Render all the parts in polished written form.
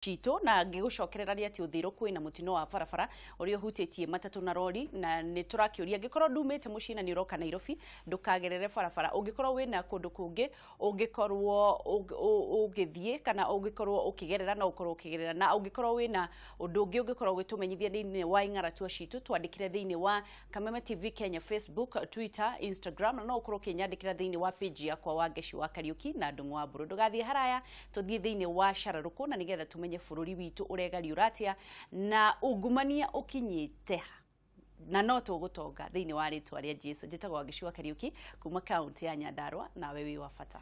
Citũ na ngĩgũcokerera nĩ atĩ Ũthĩrũ kwĩna mũtino wa barabara ũrĩa ũhutĩtie matatũ na rori, na nĩ tũrakĩũria angĩkorwo ndumĩte mũciĩ na nĩ ũroka Nairobi ndũkagerere barabara. Ũngĩkorwo wĩna kũndũ kũngĩ ũngĩkorwo ũgĩthiĩ kana ũngĩkorwo ũkĩgerera no ũkorwo ũkĩgerera, na ũngĩkorwo wĩna ũndũ ũngĩ ũngĩkorwo ũgĩtũmenyithia thĩinĩ wa ing'aratua citũ, twandĩkĩre thĩinĩ wa Kameme TV Kenya Facebook, Twitter, Instagram, na no ũkorwo ũkĩnyandĩkĩra thĩinĩ wa page yakwa wa Ngeci wa Kariuki na Ndung'u wa Mbũrũ. Ndũgathiĩ haraya, tũthiĩ thĩinĩ wa cararũkũ na nĩgetha tũmenye bũrũri witũ ũregariũra atĩa na ungumania ũkinyĩte ha, na no tũgũtonga thĩinĩ wa rĩtwa rĩa Jesu. Njĩtagwo Wangeci wa Kariuki kuma kaunti ya Nyandarua, nawe wĩ wa bata.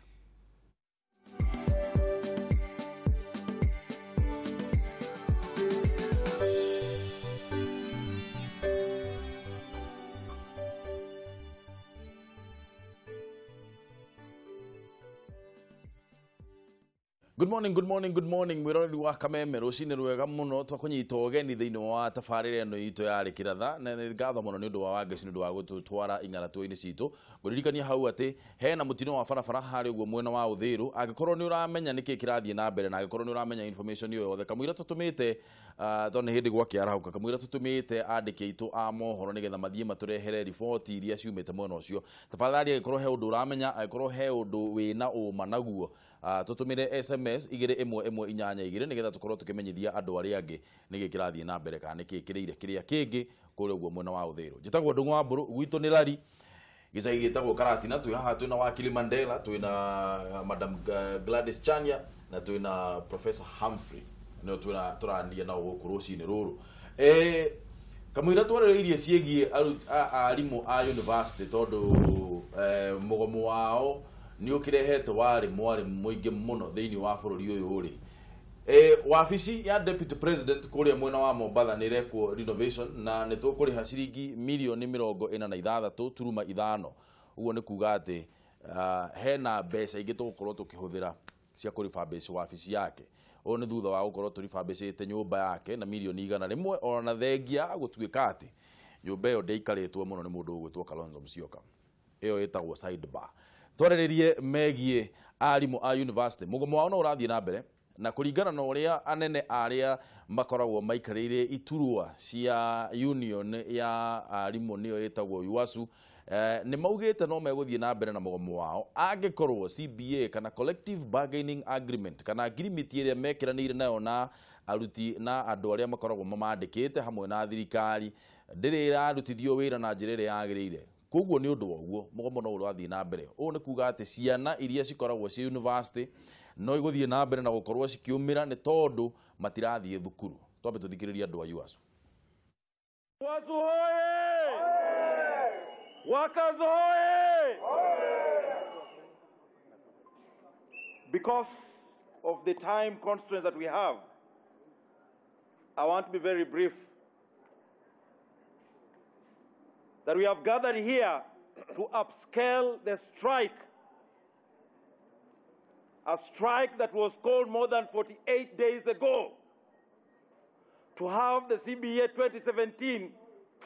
Good morning, good morning, good morning. Mwiroreri wa Kameme, rũcinĩ rwega mũno, twakũnyita ũgeni thĩinĩ wa tabarĩra ĩno itũ ya Rĩkĩratha, na nĩ ngatho mũno nĩ ũndũ wa Wangeci nĩ ũndũ wa gũtũtwara ing'aratũ-inĩ citũ. Ngũririkania hau atĩ hena mũtino wa barabara harĩa ũguo mwena wa Ũthĩrũ. Angĩkorwo nĩ ũramenya nĩkĩ kĩrathiĩ na mbere na angĩkorwo nĩ ũramenya information ĩyo yothe, kamũira tũtũmĩte, tondũ nĩ hĩndĩ gwakĩarahũka, kamũira tũtũmĩte andĩki aitũ a mohoro nĩgetha mathiĩ matũrehere riboti iria ciumĩte mwena ũcio. Tafadhali angĩkorwo he ũndũ ũramenya, angĩkorwo he ũndũ wĩna ũma naguo, tũtũmĩre SMS 21182 nĩgetha tũkorwo tũkĩmenyithia andũ arĩa angĩ nĩkĩ kĩrathiĩ na mbere kana nĩkĩ kĩrĩire kĩrĩa kĩngĩ kũrĩa ũguo mwena wa Ũthĩrũ. Njĩtagwo Ndung'u wa Mbũrũ, gwitũ nĩ Lari, gĩcagi gĩtagwo Karatina. Twĩ haha twĩna Wakili Mandela, twĩna Madam Gladys Chania na twĩna Professor Humphrey, nĩo twĩna tũrania nao gũkũ rũcinĩ rũrũ. Kamũira twarĩrĩirie ciĩgiĩ arimũ a university tondũ mũgomo wao nĩ ũkĩrehete warĩ mwarĩ mũingĩ mũno thĩinĩ wa bũrũri ũyũ rĩ. Wabici ya Deputy President kũrĩa mwena wa Mombatha nĩ ĩrekwo renovation na nĩ tũkũrĩha ciringi mirioni 46.5. Ũguo nĩ kuga atĩ hena mbeca ingĩ tũgũkorwo tũkĩhũthĩra cia kũribambici wabici yake. Ũũ nĩ thutha wa gũkorwo tũribambicĩte nyũmba yake na mirioni 100, ona thengia gũtuĩka atĩ nyũmba ĩyo ndĩikarĩtwo mũno nĩ mũndũ ũgwĩtwo Kalonzo Musyoka. Ĩyo ĩtagwo sidebar. Twarĩrĩrie megiĩ arimũ a university. Mũgomo wao no ũrathiĩ na mbere na kũringana na ũrĩa anene arĩa makoragwo maikarĩire iturwa cia union ya arimũ nĩyo ĩtagwo UASU, nĩ maugĩte no megũthiĩ na mbere na mũgomo wao angĩkorwo CBA kana Collective Bargaining Agreement kana agreement ĩrĩa mekĩranĩire nayo na aruti na andũ arĩa makoragwo mamandĩkĩte hamwe na thirikari ndĩrĩ ĩrarutithio wĩra na njĩra ĩrĩa yagĩrĩire. Koguo nĩ ũndũ wa ũguo mũgomo no ũrathiĩ na mbere. Ũũ nĩ kuga atĩ ciana iria cikoragwo ci university no igũthiĩ na mbere na gũkorwo cikiumĩra nĩ tondũ matirathiĩ thukuru. Twambe tũthikĩrĩrie andũ a UASU. UASU hoye! Workers hoye! Because of the time constraints that we have, I want to be very brief. That we have gathered here to upscale the strike, a strike that was called more than 48 days ago, to have the CBA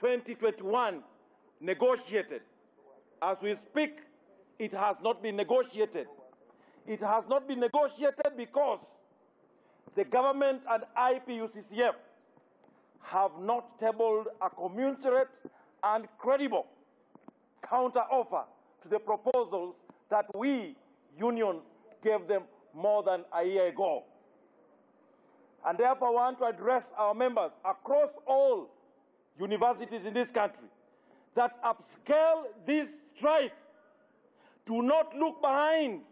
2017-2021 negotiated. As we speak, it has not been negotiated. It has not been negotiated because the government and IPUCCF have not tabled a commensurate and credible counter-offer to the proposals that we, unions, gave them more than a year ago. And therefore, I want to address our members across all universities in this country that upscale this strike. Do not look behind.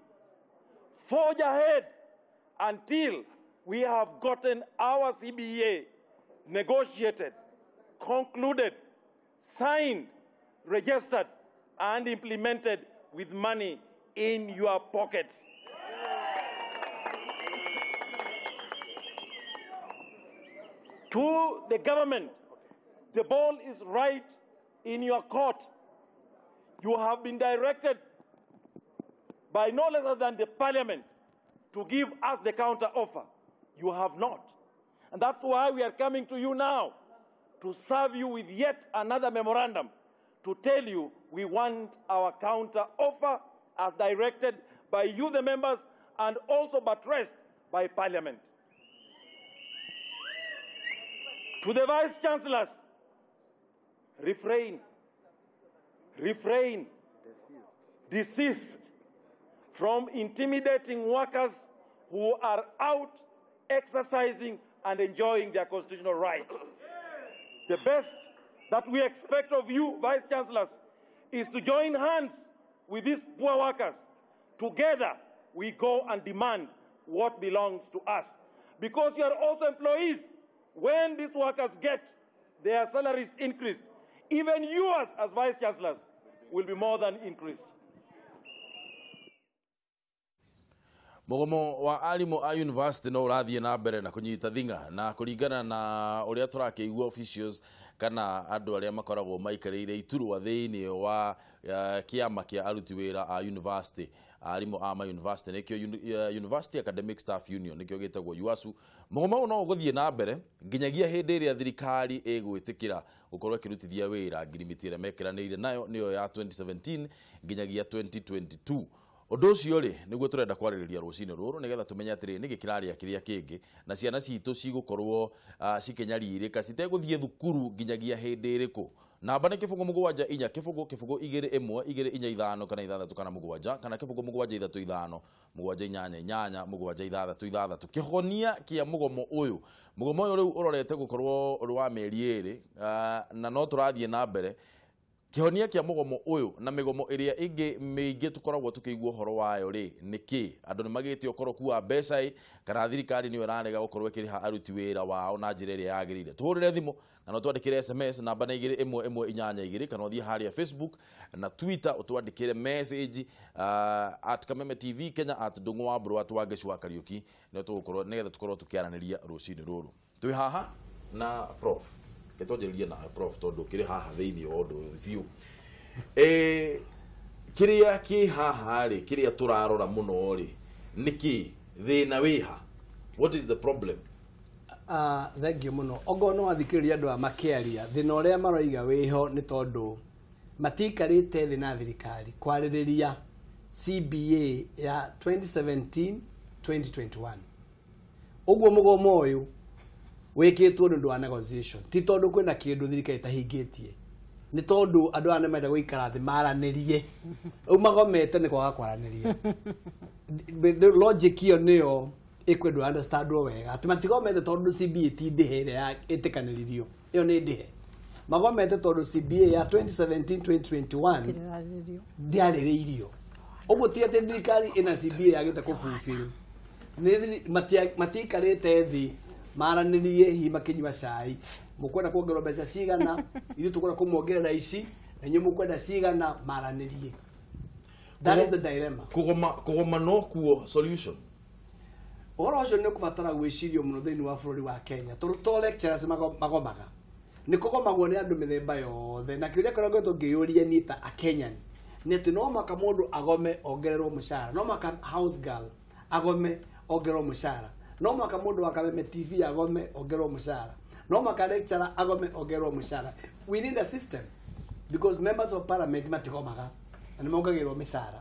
Forge ahead until we have gotten our CBA negotiated, concluded, signed, registered, and implemented with money in your pockets. To the government, the ball is right in your court. You have been directed by no less than the parliament to give us the counter offer. You have not. And that's why we are coming to you now to serve you with yet another memorandum to tell you we want our counter offer as directed by you, the members, and also buttressed by parliament. To the vice chancellors, refrain, refrain, desist from intimidating workers who are out exercising and enjoying their constitutional right. The best that we expect of you, vice chancellors, is to join hands with these poor workers. Together, we go and demand what belongs to us. Because you are also employees. When these workers get their salaries increased, even yours as vice chancellors will be more than increased. Mugomo wa arimũ a university no ũrathiĩ na mbere na kũnyita thing'a na kũringana na ũrĩa tũrakĩigua officials kana andũ arĩa makoragwo maikarĩire iturwa thĩinĩ wa kĩama kĩa aruti wĩra a university, arimũ a ma university nĩkĩo University Academic Staff Union nĩkĩo gĩtagwo UASU. Mũgomo ũyũ no ũgũthiĩ na mbere nginyagia hĩndĩ ĩrĩa thirikari ĩgwĩtĩkĩra gũkorwo ĩkĩrutithia wĩra ngirimiti ĩrĩa mekĩranĩire nayo nĩyo ya 2017 nginyagia 2022. Ũndũ ũcio rĩ nĩguo tũrenda kwarĩrĩria rũcinĩ rũrũ nĩgetha tũmenye atĩrĩ nĩkĩ kĩrarĩa kĩrĩa kĩngĩ na ciana citũ cigũkorwo cikĩnyarirĩka citegũthiĩ thukuru nginyagia hĩndĩ ĩrĩkũ. Namba nĩ 0 7 4 0 0 2 1 2 4 5 kana 6 kana 7 kana 0 7 3 5 7 8 8 7 6 6. Kĩhonia kĩa mũgomo ũyũ, mũgomo ũyũ rĩu ũrorete gũkorwo ũrĩ wa mĩeri 2 na no tũrathiĩ na mbere. Kĩhonia kĩa mũgomo ũyũ na mĩgomo ĩrĩa ĩngĩ mĩingĩ tũkoragwo tũkĩigua ũhoro wayo rĩ nĩ kĩ? Andũ nĩ magĩte ũkoroku wa mbeca ĩ kana thirikari nĩyo ĩrarega gũkorwo ĩkĩrĩha aruti wĩra wao na njĩra ĩrĩa yagĩrĩire. Tũhũrĩre thimũ kana ũtwandĩkĩre SMS namba nĩ 2 1 1 8 2 kana ũthiĩ harĩa Facebook na Twitter ũtwandĩkĩre message at Kameme TV Kenya at Ndung'u wa Mbũrũ at Wangeci wa Kariũki nĩo tũgũkorwo nĩgetha tũkorwo tũkĩaranĩria rũcinĩ rũrũ. Twĩ haha na Prof. Ketwanjĩrĩrie na Prof tondũ kĩrĩ haha thĩinĩ wa ũndũ ũyũ biũ. Kĩrĩa kĩ haha rĩ, kĩrĩa tũrarora mũno rĩ nĩkĩ thĩna wĩha? What is the problem? Thank you mũno. Ongorwo no wathikĩrĩria andũ aya makĩaria, thĩna ũrĩa maroiga wĩho nĩ tondũ matiikarĩte thĩ na thirikari kwarĩrĩria CBA ya 2017 2021. Ũguo mũgomo ũyũ wĩkĩtwo nĩ ũndũ wa negotiation, ti tondũ kwĩna kĩndũ thirikari ĩtahingĩtie, nĩ tondũ andũ aya nĩmenda gũikara thĩ maranĩrie. Rĩu magomete nĩ kwaga kwaranĩria. Logic ĩyo nĩyo ĩkwendwo understandwo wega atĩ matigomete tondũ CBA ti ndĩhe ĩrĩa ĩtĩkanĩririo, ĩyo nĩ ndĩhe. Magomete tondũ CBA ya 2017 2021 ndĩarĩrĩirio. Ũguo ti atĩ thirikari ĩna CBA yagĩte kũfulfill, matiikarĩte thĩ maranĩrie hihi makĩnyua cai, mũkwenda kuongererwo mbeca cigana, ithuĩ tũkwenda kũmuongerera ici na inyuĩ mũkwenda cigana, maranĩrie. That is the dilemma. Kũgoma no kuo solution. Ũhoro ũcio nĩ ũkũbatara gwĩcirio mũno thĩinĩ wa bũrũri wa Kenya tondũ to lecturers magomaga, nĩ kũgomagwo nĩ andũ mĩthemba yothe. Na kĩũria kĩrĩa ngoretwo ngĩyũria niĩ ta a Kenyan nĩ atĩ no mũhaka mũndũ agome ongererwo mũcara, no mũhaka house girl agome ongererwo mũcara, no mũhaka mũndũ wa Kameme TV agome ongererwo mũcara, no mũhaka lecturer agome ongererwo mũcara. We need a system because members of parliament matigomaga na nĩ mongagĩrĩrwo mĩcara.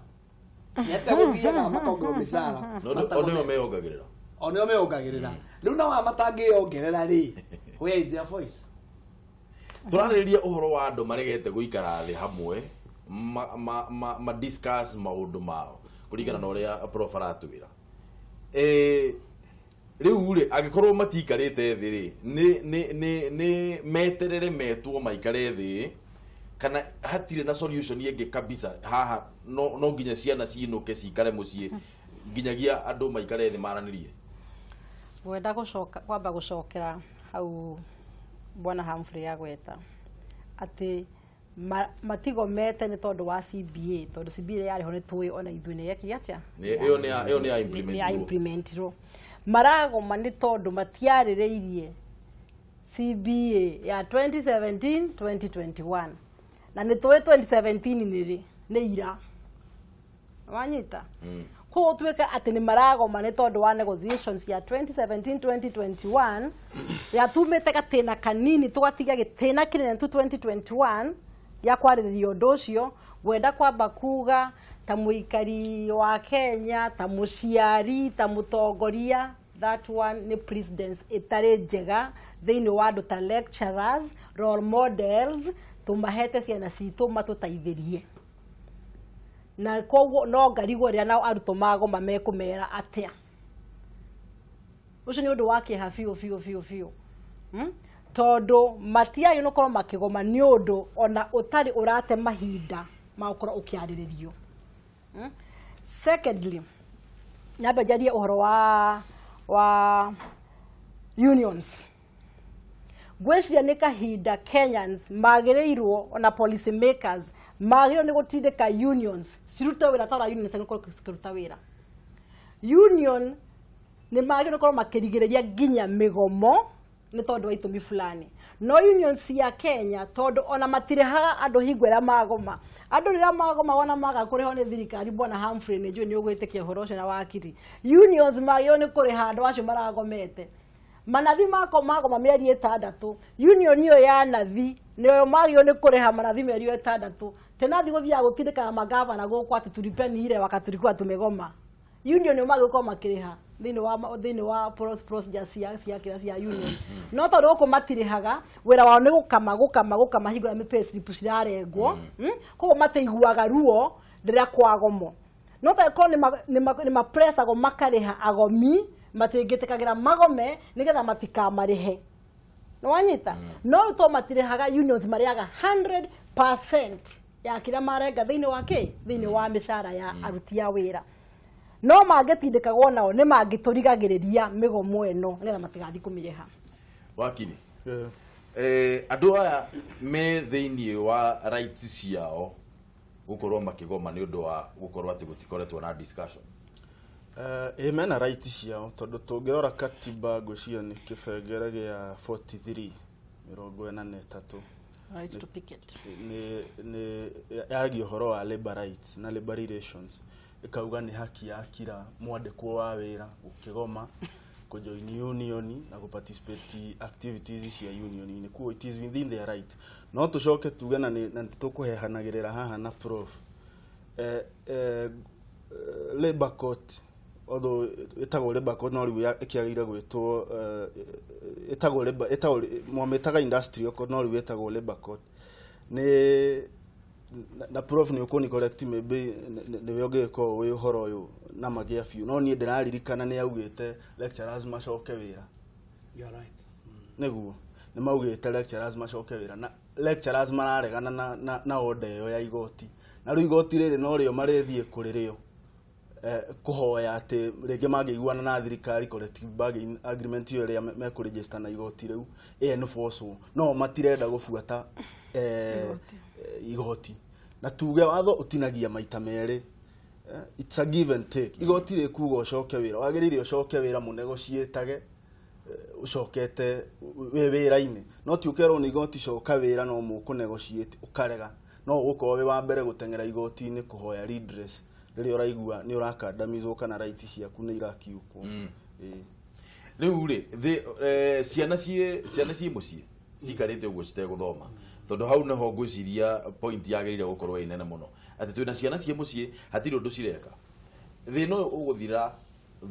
Nĩ atĩa gũthiaga makongererwo mĩcara? O nĩo meyongagĩrĩra, o nĩo meyongagĩrĩra. Rĩu nao aya matangĩyongerera rĩ, where is their voice? Tũrarĩrĩria ũhoro wa andũ maregete gũikara thĩ hamwe ma discuss maũndũ mao kũringana na ũrĩa Prof aratwĩra. Rĩu rĩ angĩkorwo matiikarĩte thĩ rĩ nĩ meterere metwo maikare thĩ kana hatirĩ na solution ĩngĩ kabisa haha? No nginya ciana cinũke cikare mũciĩ nginyagia andũ maikare thĩ maranĩrie. Ngwenda gũcoka kwamba gũcokera hau Bwana Humphrey agweta atĩ matigomete nĩ tondũ wa CBA, tondũ CBA yarĩ ho nĩ tũĩ ona ithuĩ nĩ yekire atĩa, ĩyo nĩ ya implementirwo. Maragoma nĩ tondũ matiarĩrĩirie CBA ya 2017 2021 na nĩ tũĩ 2017 nĩ rĩ nĩ ira wanyita. Koguo tuĩke atĩ nĩ maragoma nĩ tondũ wa negotiations ya 2017 2021 yatumĩte gatĩna kanini tũgatiga gĩtĩna kĩnene tu 2021 ya kwarĩrĩria ũndũ ũcio. Ngwenda kwamba kuga ta mũikari wa Kenya, ta mũciari, ta mũtongoria, That one nĩ precedence ĩtarĩ njega thĩinĩ wa andũ ta lecturers, role models, tũmahete ciana citũ matũteithĩrie. Na koguo no ngarigwo rĩrĩa nao arutwo magoma mekũmera atĩa. Ũcio nĩ ũndũ wa kĩeha biũ biũ biũ biũ. Tondũ matiagĩrĩirwo nĩ gũkorwo makĩgoma nĩ ũndũ ona ũtarĩ ũrate mahinda ma gũkorwo ũkĩarĩrĩrio. Secondly, nyambe njarie ũhoro wa unions. Ngwĩciria nĩ kahinda Kenyans magĩrĩirwo ona policy makers magĩrĩirwo nĩ gũtindĩka unions cirute wĩra ta ũrĩa unions ciagĩrĩirwo gũkorwo cikĩruta wĩra. Union nĩ magĩrĩirwo gũkorwo makĩrigĩrĩria nginya mĩgomo nĩ tondũ wa itũmi fulani. No union cia Kenya tondũ ona matirĩhaga andũ hingo ĩrĩa magoma. Andũ rĩrĩa magoma wona maga kũrĩhwo nĩ thirikari, bwana Humphrey nĩ njũĩ nĩ ũgwĩtĩkia ũhoro ũcio na wakiri. Unions magĩrĩirwo nĩ kũrĩha andũ acio maragomete. Manathi mako magoma mĩeri 6, union ĩyo ya nathi nĩyo magĩrĩirwo nĩ kũrĩha manathi mĩeri ĩyo 6. Tenathi gũthiaga gũtindĩkaga magavana gũkũ atĩ tulipeni ile wakati tulikuwa tumegoma. Union nĩo magĩrĩirwo gũkorwo makĩrĩha thĩinĩ wa procedure cia kĩrĩa cia union. No tondũ gũkũ matirĩhaga, wĩra wao nĩ gũkama gũkama gũkama hingo ĩrĩa pay slip cirarengwo. Koguo matiiguaga ruo rĩrĩa kwagomwo. No tangĩkorwo nĩ mapressagwo makarĩha agomi, matingĩtĩkagĩra magome nĩgetha matikamarĩhe. Nĩwanyita? No rĩu tondũ matirĩhaga, unions marĩaga 100% ya kĩrĩa marenga thĩinĩ wa kĩ? Thĩinĩ wa mĩcara ya aruti a wĩra. No mangĩtindĩkagwo nao nĩ mangĩtũrigagĩrĩria mĩgomo ĩno nĩgetha matigathiĩ kũmĩrĩha. Wakiri, andũ aya me thĩinĩ wa rights ciao gũkorwo makĩgoma nĩ ũndũ wa gũkorwo atĩ gũtikoretwo na discussion. Ĩ mena right ciao tondũ tũngĩrora katiba ngwĩciria nĩ kĩbengere gĩa 43 43 Right to picket. Nĩ yaragia ũhoro wa labor rights na labor relations, ĩkauga nĩ haki ya kira mwandĩkwo wa wĩra gũkĩgoma, kũjoin union na kũparticipate activities cia union-inĩ. Koguo it is within their right. No tũcoke tuge na nĩ tũkũhehanagĩrĩra haha na prof labor court, although ĩtagwo labor court no rĩu ĩkĩagĩrĩire gwĩtwo ĩtagwo labor, ĩtagwo mwamĩtaga industrial court no rĩu ĩtagwo labor court. Nĩ na prof nĩ ũkũni correct maybe nĩwe ũngĩgĩkorwo wĩ ũhoro ũyũ na magĩa biũ, no niĩ ndĩraririkana nĩ augĩte lecturers macoke wĩra. You are right. Nĩguo nĩ maugĩte lecturers macoke wĩra, na lecturers mararegana na order ĩyo ya igoti, na rĩu igoti rĩrĩ no rĩo marĩthiĩ kũrĩ rĩo kũhoya atĩ rĩngĩ mangĩiguana na thirikari collective bargaining agreement ĩyo ĩrĩa mekũregister na igoti rĩu ĩ-enforce, no matirenda gũbuata igoti. Na tuge watho ũtinagia maita merĩ. It's a give and take. Igoti rĩkuga ũcoke wĩra, wagĩrĩire ũcoke wĩra mũnegotiatage ũcokete wĩ wĩra-inĩ, no ti ũkerwo nĩ igoti coka wĩra no mũkũnegotiate ũkarega, no ũgũkorwo wĩ wa mbere gũteng'era igoti-inĩ kũhoya redress rĩrĩa ũraigua nĩ ũrakandamizwo kana rights ciaku nĩ irakiukwo. Rĩu rĩ ciana ciĩ mũciĩ cikarĩte ũguo citegũthoma, tondũ hau nĩho ngwĩciria point yagĩrĩire gũkorwo ĩ nene mũno, atĩ twĩna ciana ciĩ mũciĩ hatirĩ ũndũ cireka. Thĩna ũyũ ũgũthira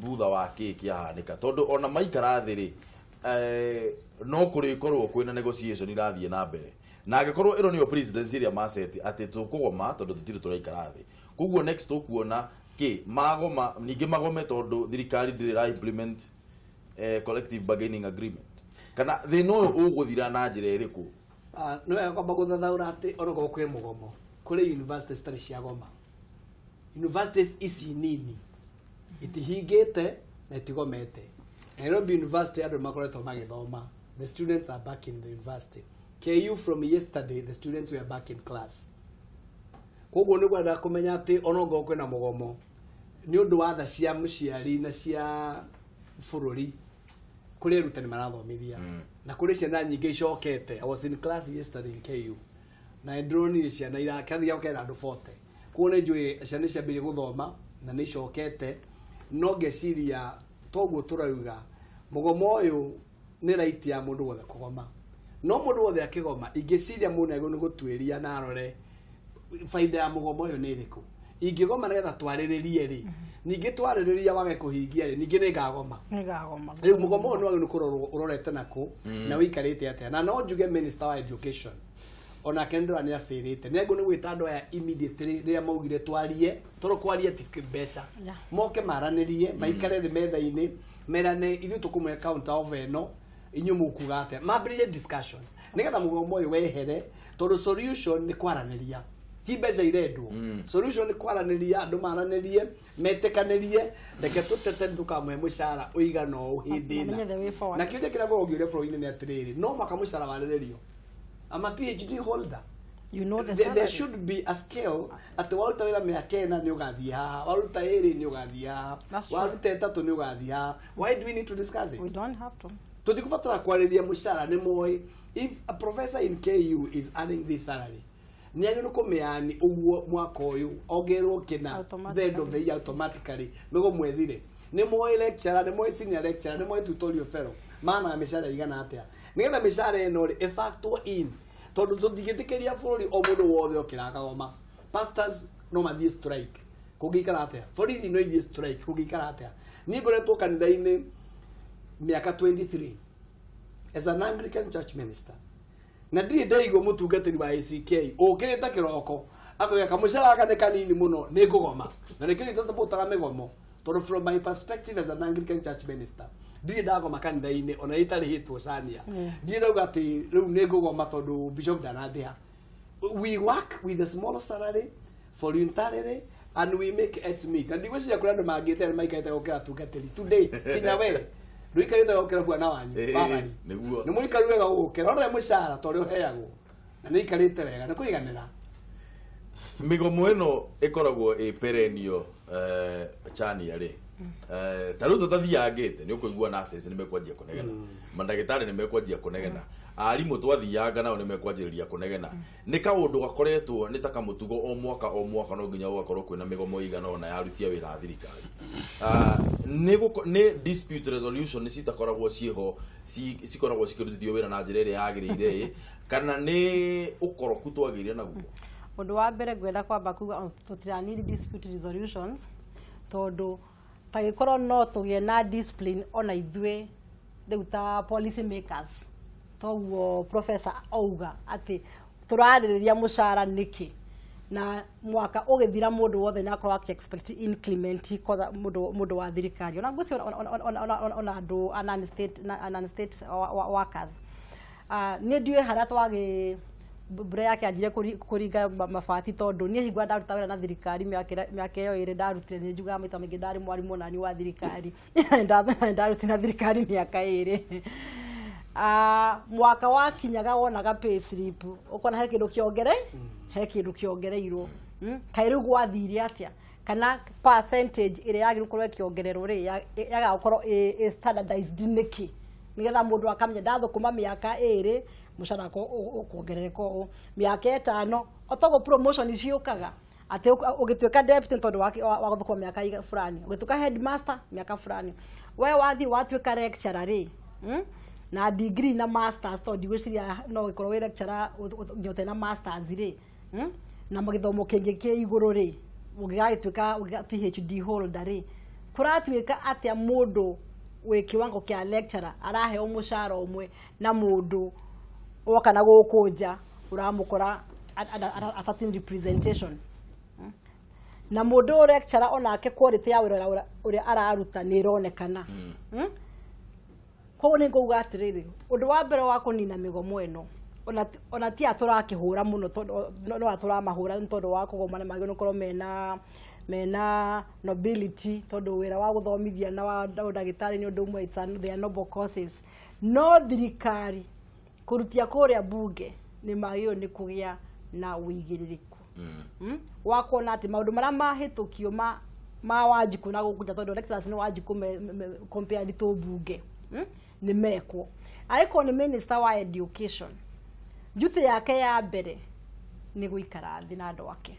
thutha wa kĩ kĩahanĩka, tondũ ona maikara thĩ rĩ no kũrĩkorwo kwĩna negotiation irathiĩ na mbere, na angĩkorwo ĩno nĩyo presidency ĩrĩa maceti atĩ tũkũgoma tondũ tũtirĩ tũraikara thĩ, koguo next tũkuona kĩ magoma ningĩ magome tondũ thirikari ndĩrĩ ĩra implement collective bargaining agreement. Kana thĩna ũyũ ũgũthira na njĩra ĩrĩkũ? Nĩ wega kwamba gũthathaũra atĩ onokorwo kwĩ mũgomo kũrĩ universities citarĩ cia goma. Universities ici nini itihingĩte na itigomete. Nairobi University andũ makoretwo magĩthoma, the students are back in the university. KU from yesterday the students were back in class. Koguo nĩ gwenda kũmenya atĩ onokorwo kwĩna mũgomo nĩ ũndũ wa tha cia mũciari na cia bũrũri, kũrĩ arutani marathomithia na kũrĩ ciana nyingĩ icokete. I was in class yesterday in KU na ndĩronire ciana kĩrathi gĩakwa kĩna andũ 40. Koguo nĩ njũĩ ciana nĩ ciambĩrĩirie gũthoma na nĩ icokete, no ngeciria toguo tũrauga mũgomo ũyũ nĩ right ya mũndũ wothe kũgoma, no mũndũ wothe akĩgoma ingĩciria mũndũ nĩagĩrĩirwo nĩ gũtuĩria na arore baida ya mũgomo ũyũ nĩ ĩrĩkũ. Ingĩgoma nĩgetha twarĩrĩrie rĩ, ningĩ twarĩrĩria wage kũhingia rĩ, ningĩ nĩngagoma. Nĩngagoma. Rĩu mũgomo ũyũ nĩwagĩrĩirwo nĩ kũrorwo ũrorete nakũ na wĩikarĩte atĩa. Na no njuge minister wa education onake nĩndĩrona nĩ abĩrĩte, nĩ agĩrĩirwo nĩ gwĩta andũ aya immediately rĩrĩa maugire twarie, tondũ kwaria ti mbeca. Moke maranĩrie, maikare thĩ metha-inĩ, merane ithuĩ tũkũmũhe counter offer ĩno, inyuĩ mũkuga atĩa, mambĩrĩrie discussions nĩgetha mũgomo ũyũ wehere, tondũ solution nĩ kwaranĩria, ti mbeca irendwo. Solution nĩ kwaranĩria, andũ maranĩrie, metĩkanĩrie, reke tũtete nĩtũkamũhe mũcara ũigana ũũ hĩndĩ Mamenye the way ĩna. forward. Na kĩũria kĩrĩa ngoragwo ngĩũria bũrũri-inĩ nĩ atĩrĩrĩ, no mũhaka mũcara warĩrĩrio? I'm a PhD holder. You know the There salary. should be a scale atĩ waruta wĩra mĩaka ĩna nĩ ũgathiĩ haha, waruta ĩrĩ nĩ ũgathiĩ haha, That's true. waruta ĩtatũ nĩ ũgathiĩ haha. Why do we need to discuss it? We don't have to. Tũtikũbatara kwarĩria mũcara, nĩ moĩ if a professor in KU is earning this salary, nĩ agĩrĩirwo kũmĩani ũguo mwaka ũyũ ongererwo kĩna the end of the year automatically mĩgomo ĩthire. Nĩ moĩ lecturer, nĩ moĩ senior lecturer, nĩ moĩ tutorial fellow managa mĩcara igana atĩa, nĩgetha mĩcara ĩno rĩ ĩfactor in, tondũ tũtingĩtĩkĩria bũrũri o mũndũ wothe okĩra akagoma. Pastors no mathiĩ strike kũngĩikara atĩa, borithi no ithiĩ strike kũngĩikara atĩa. Niĩ ngoretwo kanitha-inĩ mĩaka 23 as an Anglican church minister, na ndirĩ ndaigua mũtungatĩri wa ACK ũkĩrĩte kĩroko akauga kamũcara gaka nĩ kanini mũno nĩ ngũgoma. Na nĩkĩo itasapotaga mĩgomo, tondũ from my perspective as an Anglican church minister ndirĩ ndagoma kanitha-inĩ ona itarĩhĩtwo cania. Ndirĩ ndauga atĩ rĩu nĩ ngũgoma tondũ bishop ndanandĩha. We work with a small salary voluntarily and we make ends meet. Na ndigwĩciria kũrĩ andũ mangĩte maikarĩte gũkĩra atungatĩri today, kinya we ndũikarĩte gũkĩra bwana wanyu wathani. Nĩguo. Nĩ mũikaru wega gũgũkĩra ona mũcara ta ũrĩa ũheagwo, na nĩ ikarĩte wega nĩ kũiganĩra. Migomo ĩno ĩkoragwo ĩ perennial, chania rĩ, ta rĩu tũtathiangĩte nĩ ũkũigua nurses nĩ mekwanjia kũnegena, mandagĩtarĩ nĩ mekwanjia kũnegena, arimũ twathianga nao nĩ mekwanjĩrĩria kũnegena. Nĩ kaũndũ gakoretwo nĩ ta kamũtugo o mwaka o mwaka no nginya gũgakorwo kwĩna mĩgomo ĩigana ũna ya aruti a wĩra a thirikari. Nĩ dispute resolution nĩ citakoragwo ciĩho, cikoragwo cikĩrutithio wĩra na njĩra ĩrĩa yagĩrĩire ĩ, kana nĩ ũkoroku twagĩire naguo? Ũndũ wa mbere ngwenda kwamba kuga tũtiraniri dispute resolutions, tondũ tagĩkorwo no tũgĩe na discipline ona ithuĩ rĩu ta policy makers, toguo professor auga atĩ tũrarĩrĩria mũcara nĩkĩ, na mwaka ũgĩthira mũndũ wothe nĩ akorwo akĩ expect increment kwatha mũndũ wa thirikari ona ngwĩciria ona andũ a non-state workers. Niĩ ndiũĩ harĩa twagĩ mbura yake anjire kũringa mabati, tondũ niĩ hingwa ndaruta wĩra na thirikari mĩaka ĩyo ĩrĩ ndarutire, nĩ njugaga maita maingĩ ndarĩ mwarimũ nani wa thirikari. Ndarutire na thirikari mĩaka ĩrĩ. Mwaka wakinyaga wonaga pay slip ũkona he kĩndũ kĩongere, he kĩndũ kĩongereirwo. Kaĩ rĩu gwathire atĩa? Kana percentage ĩrĩa yagĩrĩirwo gũkorwo ĩkĩongererwo rĩ, yagaga gũkorwo ĩ standardized nĩkĩ? Nĩgetha mũndũ akamenya ndathũkũma mĩaka ĩrĩ mũcara wakwa ũkuongerereka ũũ, mĩaka ĩtano otoguo promotion ciũkaga atĩ ũgĩtuĩka deputy tondũ wa gũthũkũma mĩaka fulani, ũgĩtuĩka headmaster mĩaka fulani, we wathiĩ watuĩka lecturer rĩ, na degree na masters, tondũ ndigwĩciria no ũgĩkorwo wĩ lecturer nginya ũtarĩ na masters rĩ, na gĩthomo kĩngĩ kĩ igũrũ rĩ, ũngĩgagĩtuĩka PhD holder rĩ, kũratuĩka atĩa mũndũ wĩ kiwango kĩa lecturer araheo mũcara ũmwe na mũndũ woka na gũkũ nja ũramũkora at certain representation? Na mũndũ ũyũ lecturer onake quality ya wĩra ũrĩa araruta nĩ ĩronekana. Koguo nĩ ngauga atĩrĩrĩ, ũndũ wa mbere wa kũnina mĩgomo ĩno, ona ti a tũrakĩhũra mũno, tondũ no atũramahũra nĩ tondũ wa kũgoma, nĩ magĩrĩirwo gũkorwo mena nobility, tondũ wĩra wa gũthomithia na wa ndagĩtarĩ nĩ ũndũ ũmwe, it's they are noble causes. No thirikari kũrutia kũrĩa bunge nĩ magĩrĩirwo nĩ kũgĩa na ũigĩrĩrĩku wa kuona atĩ maũndũ marĩa mahĩtũkio ma Wanjikũ na gũkũ nja, tondũ lecturers nĩ Wanjikũ compared to bunge, nĩ mekwo. Angĩkorwo nĩ minister wa education, duty yake ya mbere nĩ gũikara thĩ na andũ ake,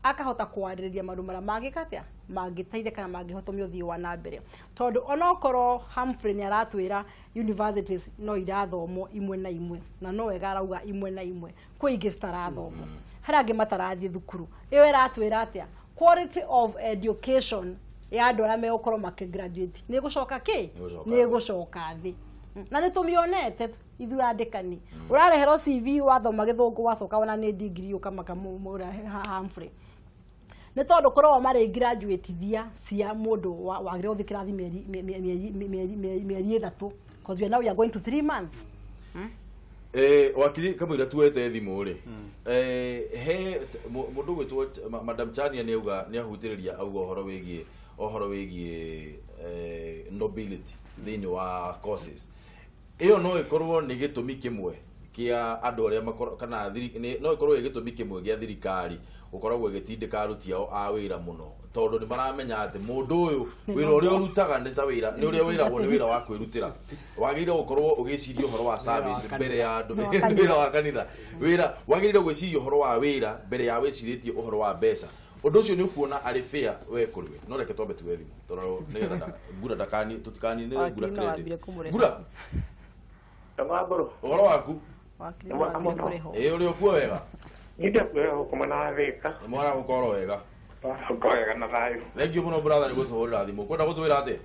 akahota kwarĩrĩria maũndũ marĩa mangĩka atĩa, mangĩteithia kana mangĩhotomia ũthii wa na mbere, tondũ onokorwo Humphrey nĩ aratwĩra universities no irathomwo imwe na imwe, na no wega arauga imwe na imwe, kwĩ ingĩ citarathomwo, harĩa angĩ matarathiĩ thukuru. Ĩyo ĩratwĩra atĩa? Quality of education ya andũ arĩa megũkorwo makĩgraduate nĩ ĩgũcoka kĩ? Nĩ Nĩ ĩgũcoka thĩ. Na nĩ tũmĩonete ithuĩ andĩkani. Ũrareherwo CV wathoma gĩthũngũ wacoka wona nĩ degree ũkamaka Humphrey. Nĩ tondũ koragwo marĩ graduate thia cia mũndũ wagĩrĩirwo gũthiĩ kĩrathi mĩeri mĩeri mĩeri mĩeri mĩeri 3, because we are now we are going to 3 months. Wakiri kamũira tuete thimũ rĩ, he mũndũ gwĩtwo Madam Chania nĩ auga nĩ ahutĩrĩria auga ũhoro wĩgiĩ nobility thĩinĩ wa courses ĩyo. No ĩkorwo nĩ gĩtũmi kĩmwe kĩa andũ arĩa makorwo kana no ĩkorwo ĩ gĩtũmi kĩmwe gĩa thirikari gũkoragwo ĩgĩtindĩka aruti ao a wĩra mũno, tondũ nĩ maramenya atĩ mũndũ ũyũ wĩra ũrĩa ũrutaga nĩ ta wĩra nĩ ũrĩa wĩragwo nĩ wĩra wa kwĩrutĩra, wagĩrĩire gũkorwo ũgĩciria ũhoro wa service mbere ya andũ, wĩra wa kanitha, wĩra wagĩrĩire gwĩciria ũhoro wa wĩra mbere ya wĩcirĩtie ũhoro wa mbeca. Ũndũ ũcio nĩ ũkuona arĩ fair we kũrĩ we? No reke twambe tuwe thimũ tondũ nĩgetha ngura ndakani tũtikaninĩre ngura Wakiri no wambire credit. kũmũrĩha. Ngura. Ngwambũrũ. Ũhoro waku? Wakiri no wambire kũrĩhwo. Ĩ, ũrĩ okuo wega? Ninde kuoya gũkũ mwena wa Thĩka. Nĩ mwana gũkorwo wega. Ũko wega na thayũ. Thengiũ mũno, brother, nĩ gũtũhũrĩra thimũ kwenda gũtwĩra atĩa?